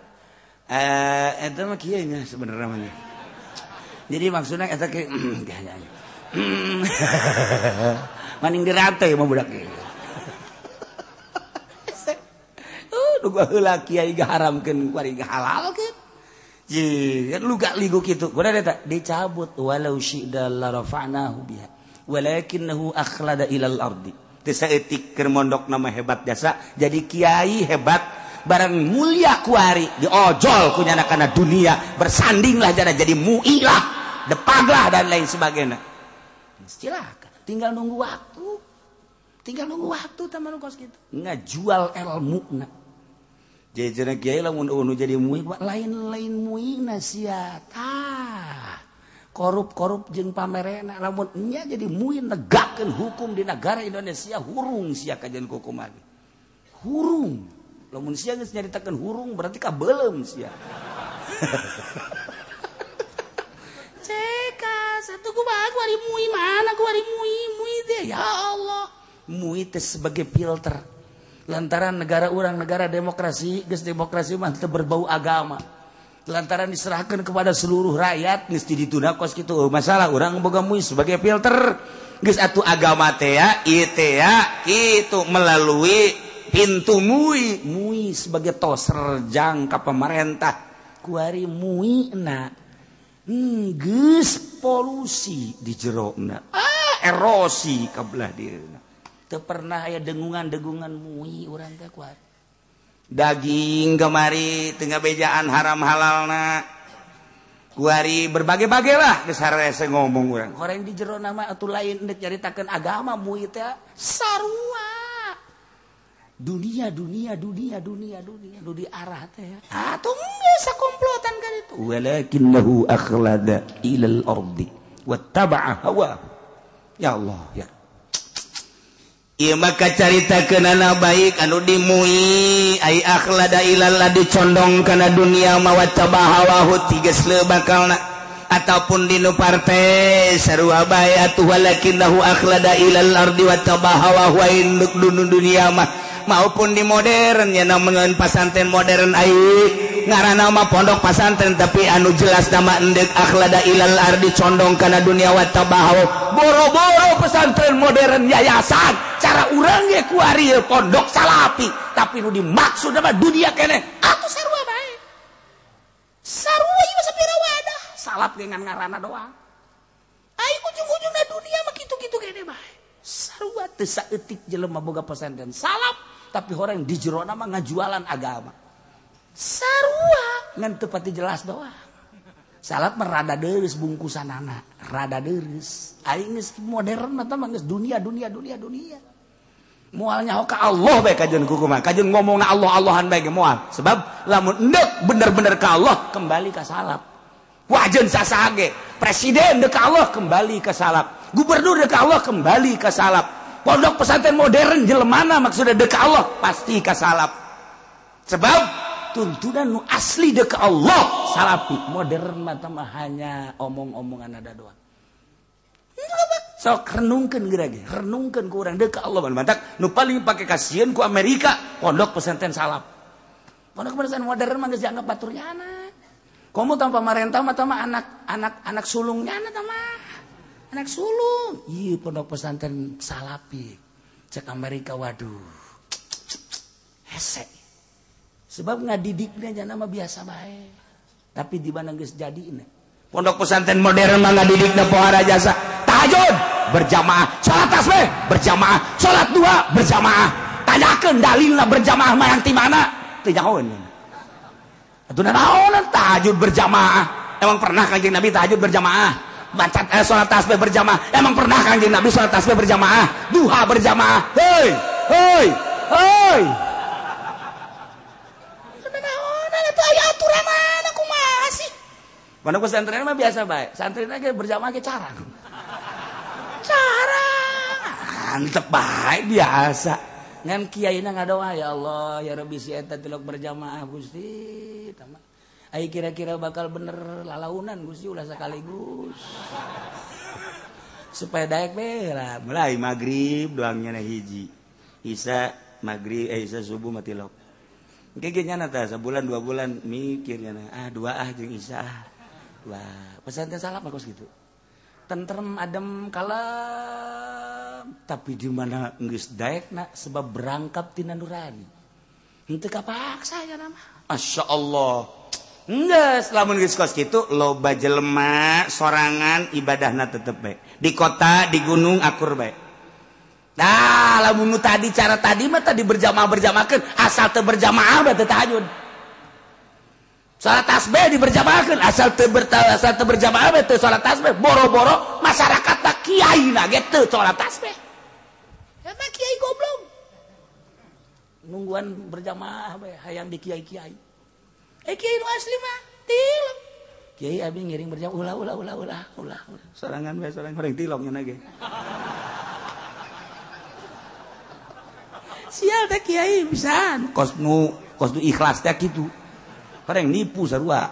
Eta mah kieu nya sebenarnya mah. Jadi maksudna eta kieu maning dirate mah budak ieu. Nu baheula kiai gaharamkeun kuari gahalalkeun. Ji, kan lu gak ligu kitu. Kuda eta dicabut walau syi'da la rafa'nahu biha walakinnahu akhlada ilal ardi. Teu saeutik keur mondok nama hebat jasa jadi kiai hebat barang mulia kuari diojol ku nyana kana dunia bersandinglah jana jadi muilah depaglah dan lain sebagainya. Silakan, tinggal nunggu waktu. Tinggal nunggu waktu teman kos gitu. Ngajual ilmu na. Jadi kiai lamun unu jadi mui lain-lain muina sia. Tah. Korup-korup jeung pamerena lamun nya jadi mui negakeun hukum di negara Indonesia hurung sia kajian hukum lagi. Hurung. Lamun sia geus nyaritakeun hurung berarti kabeuleum sia. Satu kumaha kuari mui mana kuari mui mui teh ya Allah mui teh sebagai filter lantaran negara urang negara demokrasi geus demokrasi mah teu berbau agama lantaran diserahkan kepada seluruh rakyat geus ditunda kos kitu masalah urang boga mui sebagai filter geus atuh agama teh ya ieu teh ya kitu melalui pintu mui mui sebagai toser jangka pemerintah kuari mui na geus polusi di jerona erosi ka belah dieuna teu pernah aya dengungan-dengungan mui urang teh kuari Daging kemari tengah bejaan haram halalna. Kuari berbagai-bagai lah geus harese ngomong urang. Horeng di jero nama atuh lain deuk nyaritakeun agama mui teh sarua. Dunia dunia dunia dunia dunia nu diarah teh. Atuh geus sakomplotan kan itu. Walakinnahu akhlada ilal ardi wattaba'a hawa. Ya Allah ya. Ieu maka caritakeunana baik anu dimui ai akhlada ilal adi condong kana dunia ma wattaba'a hawahu tiges leu bakalna ataupun dinu partai sarua bae atuh walakinnahu akhlada ilal ardi wattaba'a hawahu induk dunia mah maupun di modern ya namun pasantren modern ai ngaranna mah pondok pasantren tapi anu jelas nama endek akhlada ilal ardi condong kana dunia wattabahu boro-boro pesantren modern yayasan cara urang ge kuari pondok salapi tapi nu dimaksud mah dunia keneh atuh sarua bae sarua ieu sapira wadah salap ge ngan ngaranna doang ai ujung-ujungna dunia mah kitu-kitu keneh bae sarua teu saeutik jelema boga pesantren salap tapi orang di jerona mah ngajualan agama sarua ngan teu pati jelas doang salap mah rada deureuh bungkusanana rada deureuh aing geus modern mah tah geus dunia dunia dunia dunia moal nyaho ka Allah bae kajeun kumaha kajeun ngomongna Allah Allahan bae ge moal sebab lamun endek bener-bener ka Allah kembali ka salap wajeun sasaha ge presiden deuk ka Allah kembali ka salap gubernur deuk ka Allah kembali ka salap pondok pesantren modern jelemana maksudnya deuk ka Allah pasti ka salap sebab tuntunan nu asli deuk ka Allah salapi modern mah mah hanya omong-omongan ada doang sok renungkeun geura ge renungkeun ku urang deuk ka Allah mantak nu paling pake kasieun ku Amerika pondok pesantren salap pondok pesantren modern mah geus dianggap batur nyana komo tanpa pamarentah mah mah anak sulung nyana tah mah anak sulung ieu pondok pesantren salapi cek Amerika waduh hese sebab ngadidiknya nyana mah biasa bae tapi di mana geus jadi pondok pesantren modern mah ngadidikna pohara jasa tahajud berjamaah salat tasbih berjamaah salat duha berjamaah tanyakeun dalilna berjamaah mah yang ti mana teu nyahoeun atuh naonan tahajud berjamaah emang pernah Kanjeng Nabi tahajud berjamaah baca salat tasbih berjamaah emang pernah Kanjeng Nabi salat tasbih berjamaah duha berjamaah hei hei hei naonan atuh aya aturan mana kumaha sih pondok pesantren mah biasa bae santrina ge berjamaah ge carang antep bae biasa ngan kiaina ngadoa ya Allah ya Rabbi si eta tilok berjamaah Gusti tama ai kira-kira bakal bener lalaunan Gusti ulah sekaligus supaya daek bae lah mulai magrib doangnya na hiji isa magrib isa subuh mah tilok engke ge nyana tah sabulan dua bulan mikir nyana ah dua ah jeung isa ah wah pesantren salap mah kos kitu tentrem adem kalem tapi di mana geus daekna sebab berangkap tina nurani henteu kapaksa nya mah Masya Allah geus lamun geus kos kitu loba jelema sorangan ibadahna tetep bae di kota di gunung akur bae nah lamun nu tadi cara tadi mah tadi berjamaah-berjamaahkeun asal teu berjamaah bae teu tahajud salat tasbih diberjamaahkeun asal teu berjamaah bae teu salat tasbih boro-boro masyarakat tah kiai na ge teu salat tasbih emang kiai goblok nungguan berjamaah bae hayang di kiai-kiai kiai nu asli mah tilok kiai abi ngiring berjamaah ulah ulah ulah ulah ulah sorangan bae sorangan horeng tilok nya ge sial teh kiai pisan kos nu ikhlas teh kitu horeng nipu sarua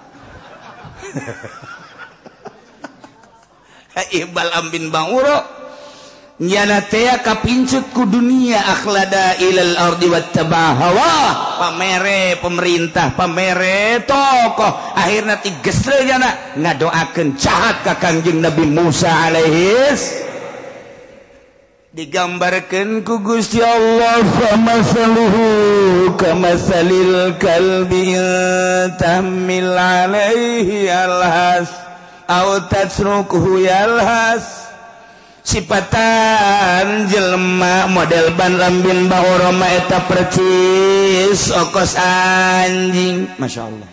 Ibal ambin banguro nyana teh kapincut ku dunia akhlada ilal ardi wattaba hawa pamere pemerintah pamere tokoh akhirna tigesle nyana ngadoakeun jahat ka Kangjeng Nabi Musa alaihis digambarkeun ku Gusti Allah famasaluhu kamasalil kalbi tahmil alaihi alhas aw tasrukuhu yalhas Sipatan jelema model Bal'am bin Ba'ura mah eta percis okos anjing. Masya Allah.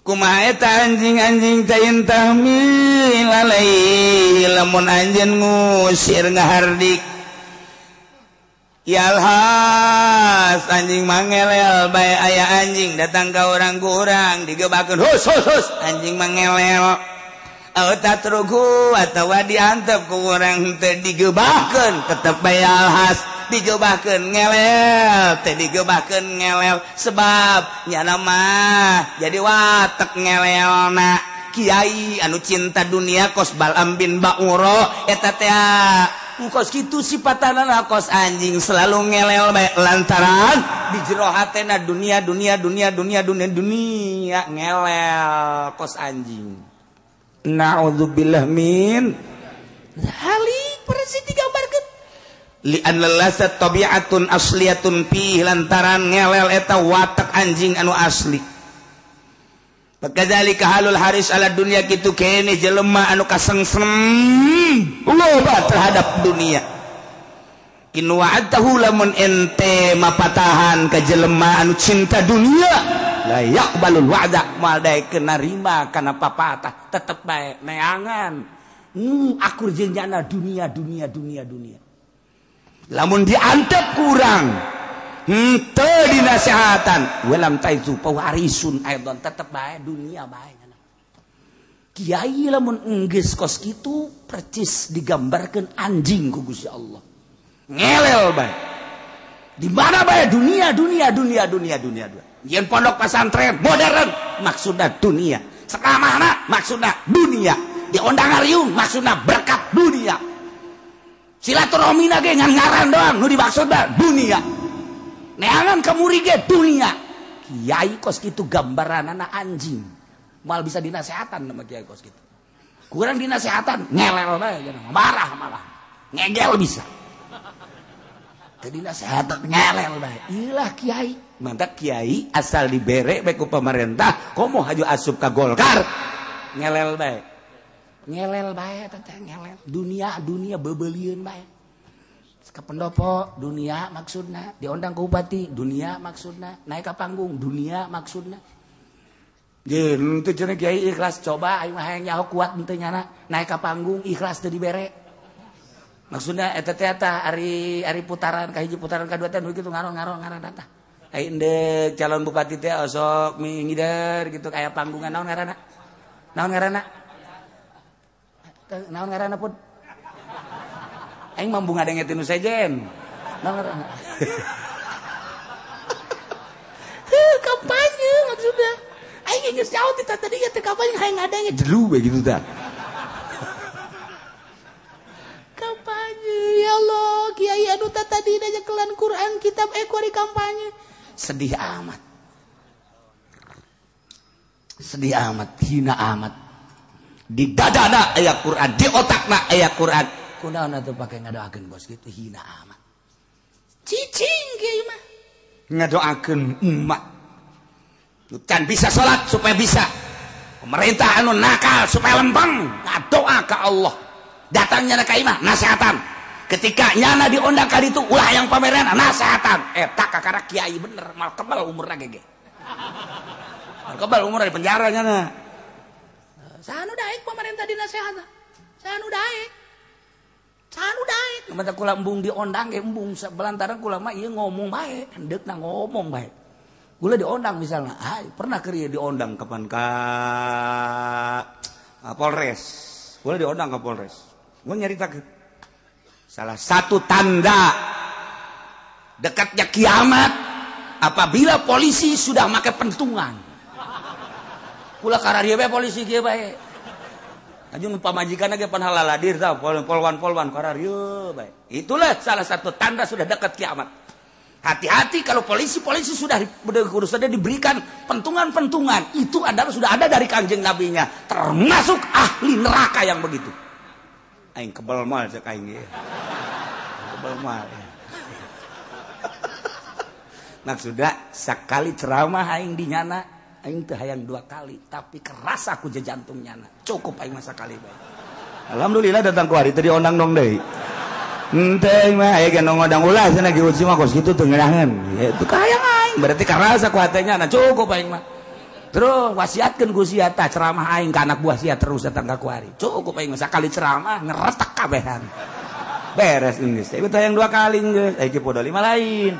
Kumaha eta anjing-anjing teh intahmil alaihi lamun anjeun ngusir ngahardik yalhas anjing mangelel bae aya anjing datang ka urang ku urang digebakeun hus hus hus anjing mangelel tatruku atawa diantep ku urang teh digebakeun tetep bae alhas digebakeun ngelel teh digebakeun ngelel sebab nyana mah jadi watek ngelelna. Kiai anu cinta dunia kos Bal'am bin Ba'ura eta teh kos kitu sipatanana kos anjing selalu ngelel bae lantaran di jero hatena dunia dunia dunia dunia dunia dunia ngelel kos anjing. Na'udzubillah min halik persis digambarkeun li'anna lasat tabi'atun asliyatun fi lantaran ngelel eta watak anjing anu asli. Kadzalika halul haris ala dunya kitu kene jelema anu kasengsem loba terhadap dunia. In wa'adtahu lamun ente mapatahan ka jelema anu cinta dunia la yaqbalul wa'da moal daekeun narima kana papatah tetep bae neangan akur jeung jana dunia dunia dunia dunia. Lamun diantep kurang henteu dinasehatan walam taizu pawarisun aidon tetep bae dunia bae. Kiai lamun enggeus kos kitu percis digambarkeun anjing ku Gusti Allah ngelel bae di mana bae dunia dunia dunia dunia dunia dunia. Yen pondok pesantren modern maksudna dunia, sekamana maksudna dunia, diondang ariung maksudna berkat dunia, silaturahmina ge ngan ngaran doang nu dimaksudna dunia, neangan kamuri ge dunia. Kiai kos kitu gambaranana anjing moal bisa dinasehatan sama kiai kos kitu. Kurang dinasehatan ngelel bae marah malah ngegel bisa. Teu dinasehatan ngelel bae. Ilah kiai, mantap kiai asal dibere bae ku pemerintah komo haju asup ka Golkar ngelel bae. Ngelel bae teh ngelel dunia dunia bebelieun bae. Ka pendopo dunia maksudna, diondang ke bupati dunia maksudna, naik ka panggung dunia maksudna. Jeung teu cenah kiai ikhlas coba aing mah hayang nyaho kuat henteu nyana naik ka panggung ikhlas teu dibere. Maksudna eta teh tah ari ari putaran ka hiji putaran ka dua teh nu kitu ngaron-ngaron ngaran tah. Ai endek calon bupati teh osok mingider gitu aya panggungan naon ngaranna? Naon ngaranna? Naon ngaranna pun? Aing mambu ngadenge tinu sejen. Naon ngaranna? Heuh kampanye maksudna. Aing geus jauh ti tadi teh kampanye hayang ngadenge jelu we gitu tah. Kampanye ya Allah kiai anu tadi nyekelan Quran kitab kuari kampanye. Sedih amat. Sedih amat, hina amat. Di dadana aya Quran, di otakna aya Quran. Kunaon atuh pake ngadoakeun bos gitu hina amat. Cicing kiai mah. Ngadoakeun umat. Can bisa salat supaya bisa. Pemerintah anu nakal supaya lempeng, ngadoa ka Allah. Datangnya ka imah nasehatan. Ketika nyana diundang ka ditu ulah yang pameran nasehatan. Eta kakara kiai bener mal kebal umurna gege. Mal kebal umurna di penjara nyana. Saha nu daek pemerintah dinasehatan? Saha nu daek? Saha nu daek? Mata kula embung diondang ge embung belantaran kula mah ieu ngomong bae, hendeukna ngomong bae. Kula diondang misalnya, ai pernah keur ieu diondang kapan ka Polres. Kula diondang ka Polres. Gua nyaritakeun salah satu tanda dekatnya kiamat apabila polisi sudah make pentungan. Kula kararieu bae polisi kieu bae. Aju pamajikan ge pan halaladir tah polwan-polwan kararieu bae. Itulah salah satu tanda sudah dekat kiamat. Hati-hati kalau polisi-polisi sudah diberikan pentungan-pentungan, itu adalah sudah ada dari Kanjeng Nabinya, termasuk ahli neraka yang begitu. Aing kebel mal cek aing ge. Kebel mal. Maksudna sakali ceramah aing di nyana, aing teu hayang dua kali, tapi keras aku jantung nyana. Cukup aing mah sakali bae. Alhamdulillah datang ku hari tadi ondang dong deui. Henteu mah aya ge ngodang ulah cenah Ki Uci mah kos kitu teu ngeunaheun. Itu kahayang aing berarti karasa ku hatenya na cukup aing mah. Terus wasiatkeun ku sia tah ceramah aing ka anak buah sia terus datang ka kuari. Cukup aing mah sakali ceramah ngeretek kabehan. Beres geus. Ieu teh yang dua kali geus. Aya Ki Podoli mah lain.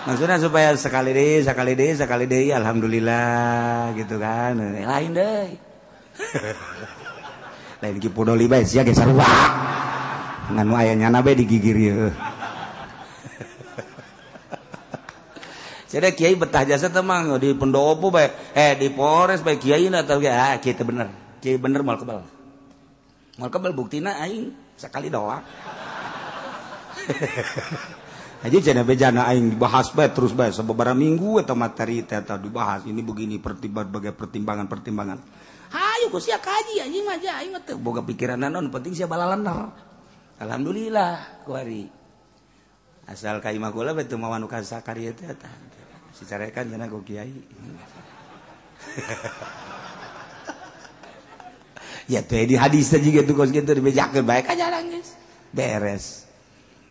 Maksudnya supaya sekali deui, sekali deui, sekali deui alhamdulillah gitu kan. Lain deui. Lain Ki Podoli bae sia ge sarua. Ngan nu aya nyana bae digigir ieu. Jadi kiai betah jasa teh mah di pendopo bae, di Polres bae kiai na teh ah kiai teh bener. Kiai bener moal kebal. Moal kebal buktina aing sakali doang. Aja jana bejana aing dibahas bae terus bae sababaraha minggu eta materi teh eta dibahas ini begini berbagai pertimbangan-pertimbangan. Hayu ku sia kaji anjing mah aing mah teu boga pikiran naon penting sia balalener. Alhamdulillah kuari. Asal ka imah kula bae teu mawa nu kasakari teh eta. Si carekan cenah ku kiai. Ya teh di hadis teh jiga tuh kos kitu dibejakeun bae ka jalan geus. Beres.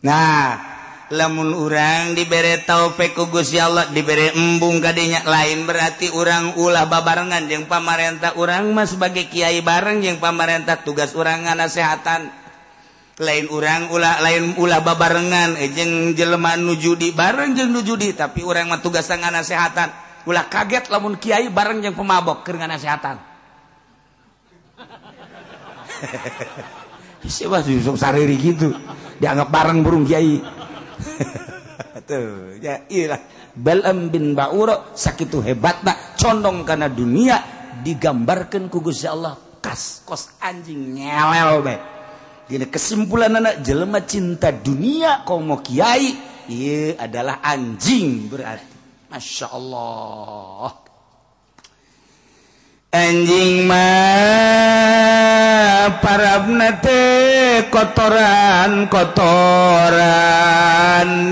Nah, lamun urang dibere taufik ku Gusti Allah dibere embung kadinya lain berarti urang ulah babarengan jeung pamarentah urang mah sebagai kiai bareng jeung pamarentah tugas urang nganasehatan lain urang ulah lain ulah babarengan jeung jelema nu judi bareng jeung nu judi tapi urang mah tugas nganasehatan ulah kaget lamun kiai bareng jeung pemabok keur nganasehatan. Siapa sih sok sariri gitu dianggap bareng burung kiai. Tuh ya iyalah Bal'am bin Ba'ura sakitu hebatna condong kana dunia digambarkeun ku Gusti Allah kas kos anjing nyelel bae. Dina kesimpulanana jelema cinta dunia komo kiai ieu adalah anjing berarti. Masya Allah. Anjing mah parabna teh kotoran kotoran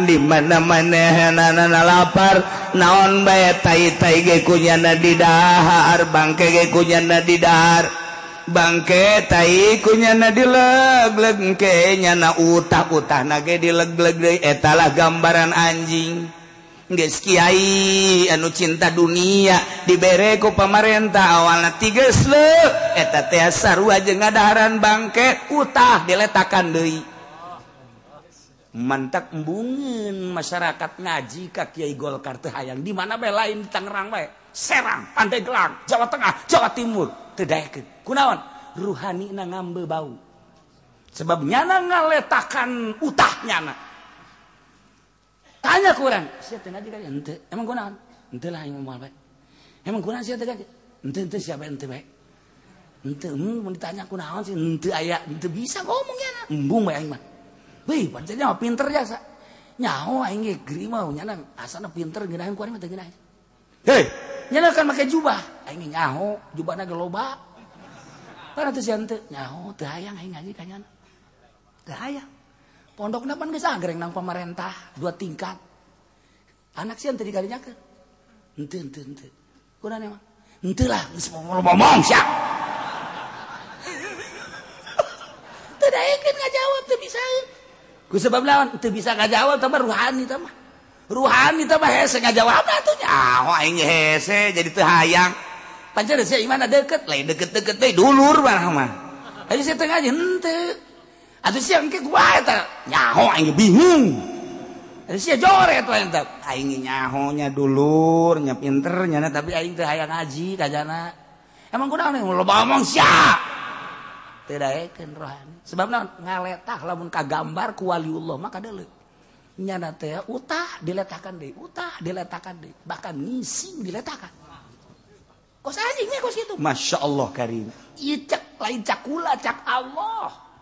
di mana-mana hanana lapar naon bae tai-tai ge kunyana didahar bangke ge kunyana didahar bangke tai kunyana dileg-leg ke nyana utah-utahna ge dileg-leg deui eta lah gambaran anjing. Geus kiai anu cinta dunia dibere ku pamarentah awalna tiges leuh eta teh sarua jeung ngadaharan bangke utah diletakan deui. Mantak embungeun masyarakat ngaji ka Kiai Golkar teh hayang di mana bae lain di Tangerang bae, Serang, Pandeglang, Jawa Tengah, Jawa Timur teu daekeun. Kunaon? Ruhanina ngambe bau. Sebab nyana ngaletakan utah nyana. Tanya kurang, sia teh ngaji ka henteu. Emang kunaon? Henteu lah aing moal bae. Emang kunaon sia teh ngaji? Henteu henteu sia bae henteu bae. Henteu mun ditanya kunaon sih henteu aya, henteu bisa ngomong nyana. Embung bae aing mah. Wih, pancen nyaho pinter jasa. Nyaho aing ge geri mah nyana asana pinter ngeunaheun ku aing mah teu ngeunaheun. Hei, nyana kan make jubah. Aing nyaho jubahna ge loba. Tah teu sia henteu nyaho teu hayang aing ngaji ka nyana. Teu hayang. Pondokna pan geus agreng nang pamarentah dua tingkat. Anak sieun teu dikarinyakeun. Henteu henteu henteu. Kunaon emang? Henteu lah geus ngomong sia. Teu daekeun ngajawab teu bisa. Ku sebab lawan teu bisa ngajawab tah ruhani tah mah. Ruhani tah mah hese ngajawabna atuh nyaho aing hese jadi teu hayang. Pancen sia imana deukeut, lain deukeut-deukeut teh dulur mah mah. Ayo sia teu ngaji henteu. Atuh sia engke kumaha eta? Nyaho aing bingung. Atuh sia joret we eta. Aing nyaho nya dulur, nya pinter nya tapi aing teu hayang ngaji ka jana. Emang kunaon loba omong sia. Teu daekeun rohani. Sebab naon? Ngaletah lamun kagambar ku waliullah mah kadeuleu. Nyana teh utah diletakan deui, utah diletakan deui, bahkan ngising diletakan. Kos anjing nya kos kitu. Masya Allah karim. Ieu cak lain cakula cak Allah.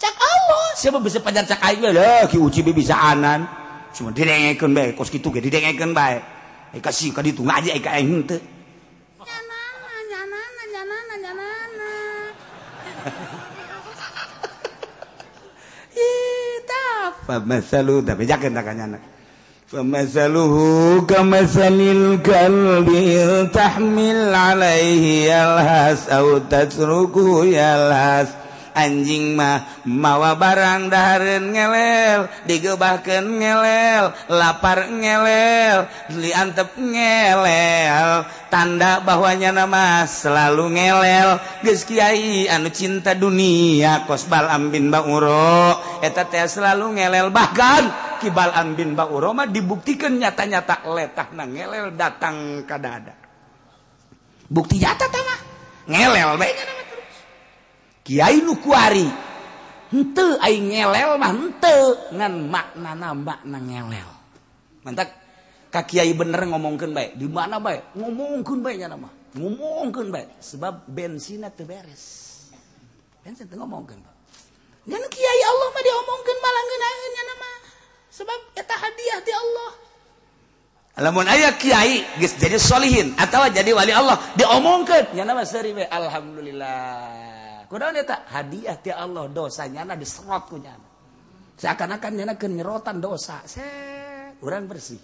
Cak Allah, siapa bisa pajar cak aing lah, Ki Uci bisa anan. Cuma didengekeun bae, kos kitu ge didengekeun bae. Ai kasih ka ditu ngaji ai ka aing henteu. Nyanana nyanana nyanana nyanana. Ih, tah famasalu da bejakeun ta ka nyana. Famasaluhu kamasalil kalbi tahmil alaihi yalhas aw tatruku yalhas. Anjing mah mawa barang dahareun ngelel, digebahkeun ngelel, lapar ngelel, diantep ngelel, tanda bahwanya nama selalu ngelel. Geus kiai anu cinta dunia kos Bal'am bin Ba'ura eta teh selalu ngelel. Bahkan Ki Bal'am bin Ba'ura mah dibuktikan nyata-nyata letahna ngelel datang ka dada. Bukti nyata teh mah ngelel bae nya mah terus. Kiai nu kuari henteu aing ngelel mah henteu ngan maknana makna ngelel. Mantak ka kiai bener ngomongkeun bae, di mana bae ngomongkeun bae nya mah. Ngomongkeun bae sebab bensinna teu beres. Bensin teu ngomongkeun. Ngan kiai Allah mah diomongkeun malah ngeunaheun nya mah. Sebab eta hadiah ti Allah. Lamun aya kiai geus jadi solihin atawa jadi wali Allah diomongkeun nya mah seuri we alhamdulillah. Kunaon eta hadiah ti Allah, dosa nyana diserot ku nyana. Seakan-akan nyana keur nyerotan dosa. Set, urang bersih.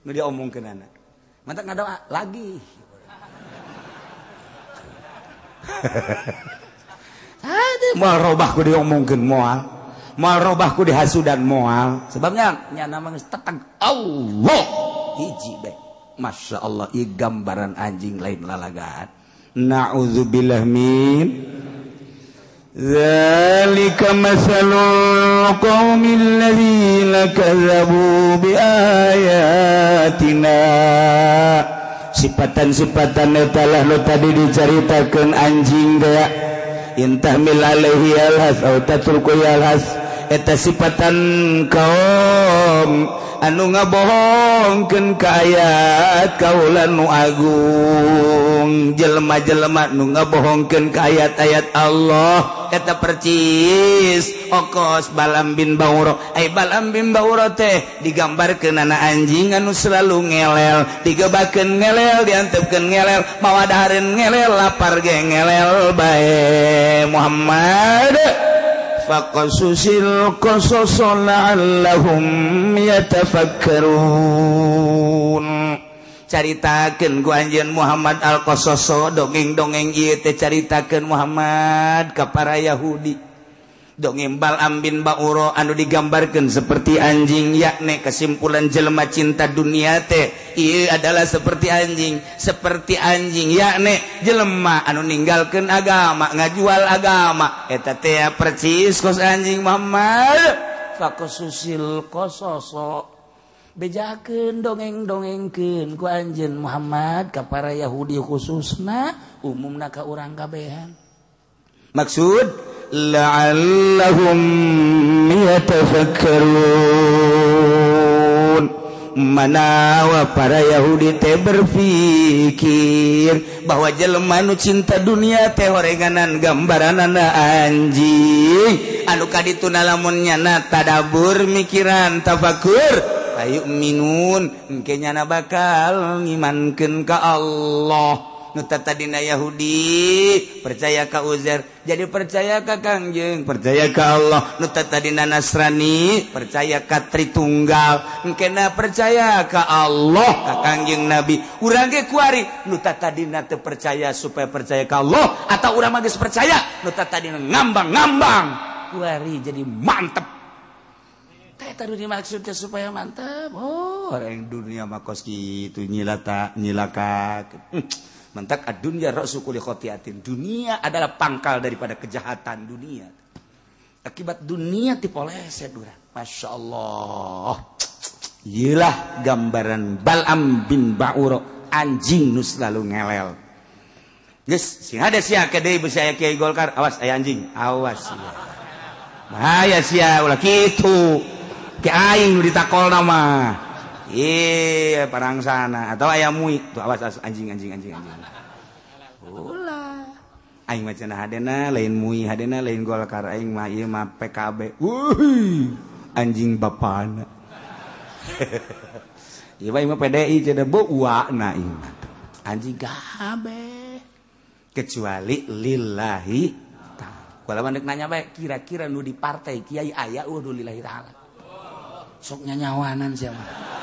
Nu diomongkeunana. Mantak ngadoa lagi. Moal robah ku diomongkeun moal. Moal robah ku dihasudan moal. Sebabnya nyana mah geus teteg Allah hiji bae. Masya Allah, ieu gambaran anjing lain lalagaan. Na'udzubillah min dzalika masalul qaumil ladzina kadzabu biayatina. Sifatan-sifatan eta lah nu tadi dicaritakeun anjing teh intahmil alaihi alhas au tatruku alhas, eta sifatan kaum anu ngabohongkeun ka ayat kaula nu agung. Jelema-jelema nu ngabohongkeun ka ayat-ayat Allah eta percis okos Bal'am bin Ba'ura. Ai Bal'am bin Ba'ura teh digambarkeun ana anjing anu selalu ngelel, digebakeun ngelel, diantepkeun ngelel, mawa dahareun ngelel, lapar ge ngelel bae. Muhammad faqasusil qasas la'allahum yatafakkarun. Caritakeun ku anjeun Muhammad al-Qasaso, dongeng-dongeng ieu teh caritakeun Muhammad ka para Yahudi. Dongeng Bal'am bin Ba'ura anu digambarkeun seperti anjing, yakni kesimpulan jelema cinta dunia teh ieu adalah seperti anjing, seperti anjing yakni jelema anu ninggalkeun agama, ngajual agama eta teh percis kos anjing Muhammad. Faqasusil qasaso, bejakeun dongeng-dongengkeun ku anjeun Muhammad ka para Yahudi khususna, umumna ka urang kabehan. Maksud la'allahum yatafakkarun, manawa para Yahudi teh berpikir bahwa jelema nu cinta dunia teh horenganan gambaranana anjing anu kadituna lamun nyana tadabur mikiran tafakur ayu minun engke nyana bakal ngimankeun ka Allah. Nu tadina Yahudi percaya ka Uzair jadi percaya ka Kangjeng, percaya ka Allah. Nu tadina Nasrani percaya ka Tritunggal, engkena percaya ka Allah ka Kangjeng Nabi. Urang ge kuari nu tadina teu percaya supaya percaya ka Allah, atau urang mah geus percaya nu tadina ngambang-ngambang kuari jadi mantep. Teh tadi dimaksudnya supaya mantep. Oh, orang dunia mah kos kitu nyilata nyilaka. Mentak ad-dunya ra'su kulli khati'atin. Dunia adalah pangkal daripada kejahatan dunia. Akibat dunia dipoleset urang. Masya Allah. Iyalah gambaran Bal'am bin Ba'ura, anjing nu selalu ngelel. Geus sing ada sia ke deui beusi aya kiai Golkar, awas aya anjing, awas sia. Bahaya sia ulah kitu. Ki aing nu ditakolna mah. Iya parang sana atau ayam mui tuh awas, awas anjing anjing anjing anjing. Ulah aing mah cenah hadena lain mui hadena lain Golkar, aing mah ieu mah PKB. Wuih anjing bapana. Ieu mah PDI cenah beuana ieu mah. Anjing kabeh kecuali lillahi ta'ala. Kula mah nanya bae kira-kira nu di partai kiai aya eueuh nu lillahi ta'ala. Sok nyanyawanan sia mah.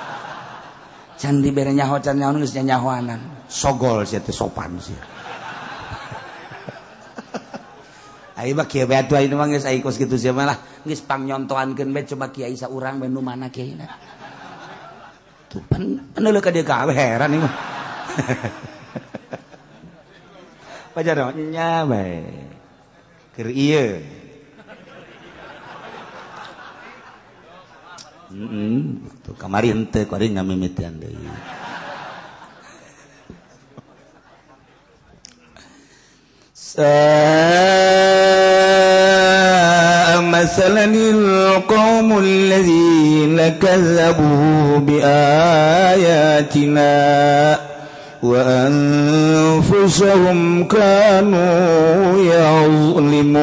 Can dibere nyaho can nyaho geus nyanyahoanan. Sogol sia teh sopan sia. Ayo mah kieu bae atuh ayeuna mah geus ai kos kitu sia mah lah geus pangnyontoankeun bae coba kiai saurang bae nu mana kiaina. Tuh peneuleuh ka dieu gawe heran ieu mah. Pajar nya bae. Keur ieu. Tuh kamari henteu kuari ngamimitian deui. مثلا القوم الذين كذبوا بآياتنا وأنفسهم كانوا يظلمون.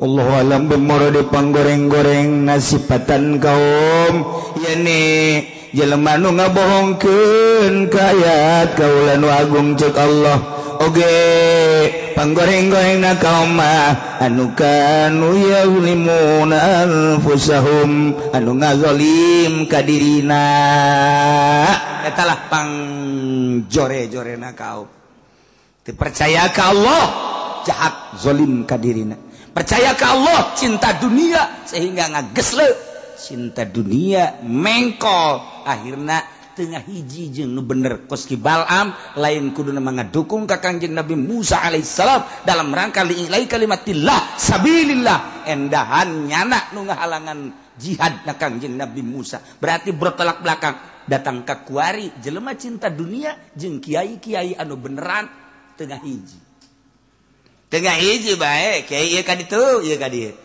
Allah alam bemoro di panggoreng-goreng nasipatan kaum yani jelema nu ngabohongkeun ka ayat kaula nu agung cek Allah oge panggoreng-goreng na kaum mah anu kanu yazlimuna anfusahum anu ngazalim ka dirina eta lah pangjore-jorena kaum teu percaya ka Allah jahat zalim ka dirina percaya ka Allah cinta dunia sehingga ngagesle cinta dunia mengkol akhirna tengah hiji jeung nu bener kos ki Bal'am lain kuduna ngadukung ka Kangjeng Nabi Musa alaihissalam dalam rangka li'ilai kalimatillah sabilillah endahan nyana nu ngahalangan jihad na Kangjeng Nabi Musa berarti bertolak belakang datang ka kuari jelema cinta dunia jeung kiai-kiai anu beneran tengah hiji bae kiai ieu ka ditu ieu ka dieu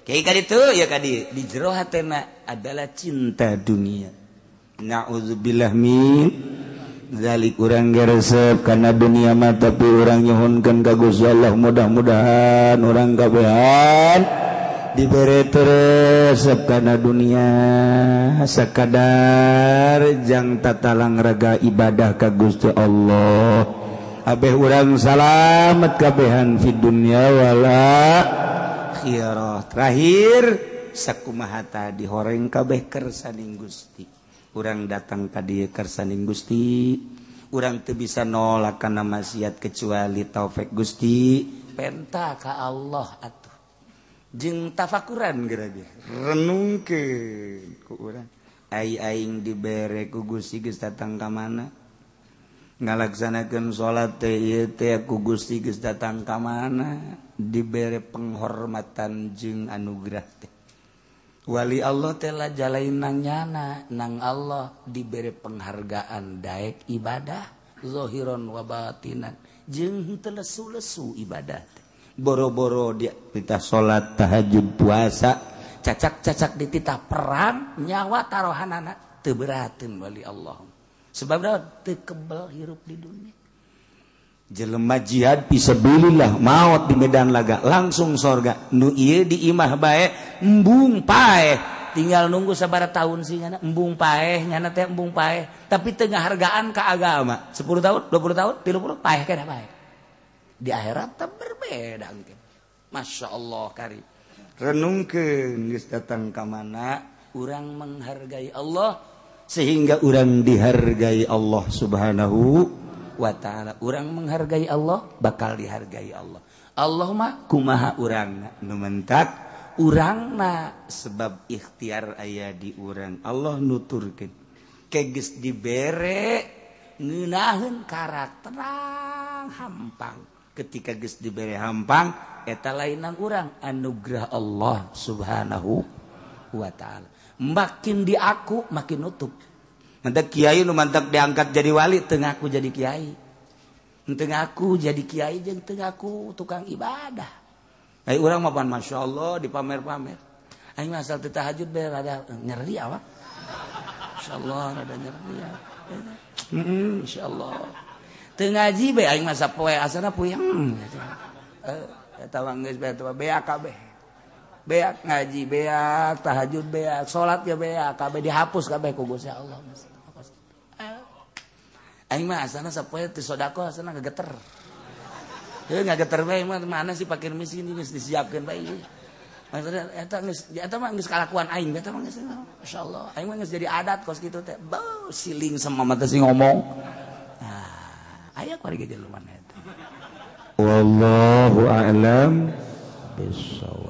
kiai ka ditu ieu ka dieu di jero hatena adalah cinta dunia. Na'udzubillah min zalik. Urang geresep kana dunia mah tapi urang nyuhunkeun ka Gusti Allah mudah-mudahan urang kabehan dibere resep kana dunia sakadar jang tatalang raga ibadah ka Gusti Allah abeh urang salamet kabehan fid dunya wal akhirah. Terakhir sakumaha tadi horeng kabeh kersaning Gusti. Urang datang ka dieu kersaning Gusti, urang teu bisa nolak kana maksiat kecuali taufik Gusti. Penta ka Allah atuh. Jeung tafakuran geura ge. Renungkeun ku urang. Ai aing dibere ku Gusti geus datang ka mana? Ngalaksanakeun salat teh ieu teh ku Gusti geus datang ka mana? Dibere penghormatan jeung anugerah teh. Wali Allah telah jalain nang nyana nang Allah diberi penghargaan daek ibadah zohiron wa batinan jeung teu lesu-lesu ibadah boro-boro dia titah salat tahajud puasa cacak-cacak dititah perang nyawa tarohanana teu berateun wali Allah sebab teu kebel hirup di dunia. Jelema jihad fisabilillah maot di medan laga langsung sorga nu ieu di imah bae embung paeh tinggal nunggu sabaraha tahun sih nyana embung paeh nyana teh embung paeh tapi teu ngahargaan ka agama 10 tahun 20 tahun 30 paeh kana paeh di akhirat teh berbeda engke. Masya Allah kari renungkeun geus datang ka mana urang menghargai Allah sehingga urang dihargai Allah Subhanahu wa ta'ala. Urang menghargai Allah bakal dihargai Allah. Allah mah kumaha urangna nu mentak urangna sebab ikhtiar aya di urang. Allah nuturkeun ke geus dibere ngeunaheun karakterang hampang. Ketika geus dibere hampang eta lain nang urang anugerah Allah Subhanahu wa ta'ala. Makin diaku makin nutup. Mantak kiai nu mantak diangkat jadi wali teu ngaku jadi kiai. Teu ngaku jadi kiai jeung teu ngaku tukang ibadah. Ai urang mah pan masyaallah dipamer-pamer. Aing mah asal teu tahajud bae rada nyeri awak. Insyaallah rada nyeri ya. Insyaallah. Teu ngaji bae aing mah sapoe asana puyeng. Eta mah geus bae teh beak kabeh. Beak ngaji beak, tahajud beak, salat ge beak, kabeh dihapus kabeh ku Gusti Allah. Aing mah asana sapoe teu sedekah asana ngageter. Heuh ngageter bae mah mana sih pakir miskin geus disiapkeun bae. Maksudna eta geus eta mah geus kalakuan aing eta mah geus masyaallah. Aing mah geus jadi adat kos kitu teh. Beuh siling sama mata sih ngomong. Nah, aya kuari ge jelema eta. Wallahu a'lam bissawab.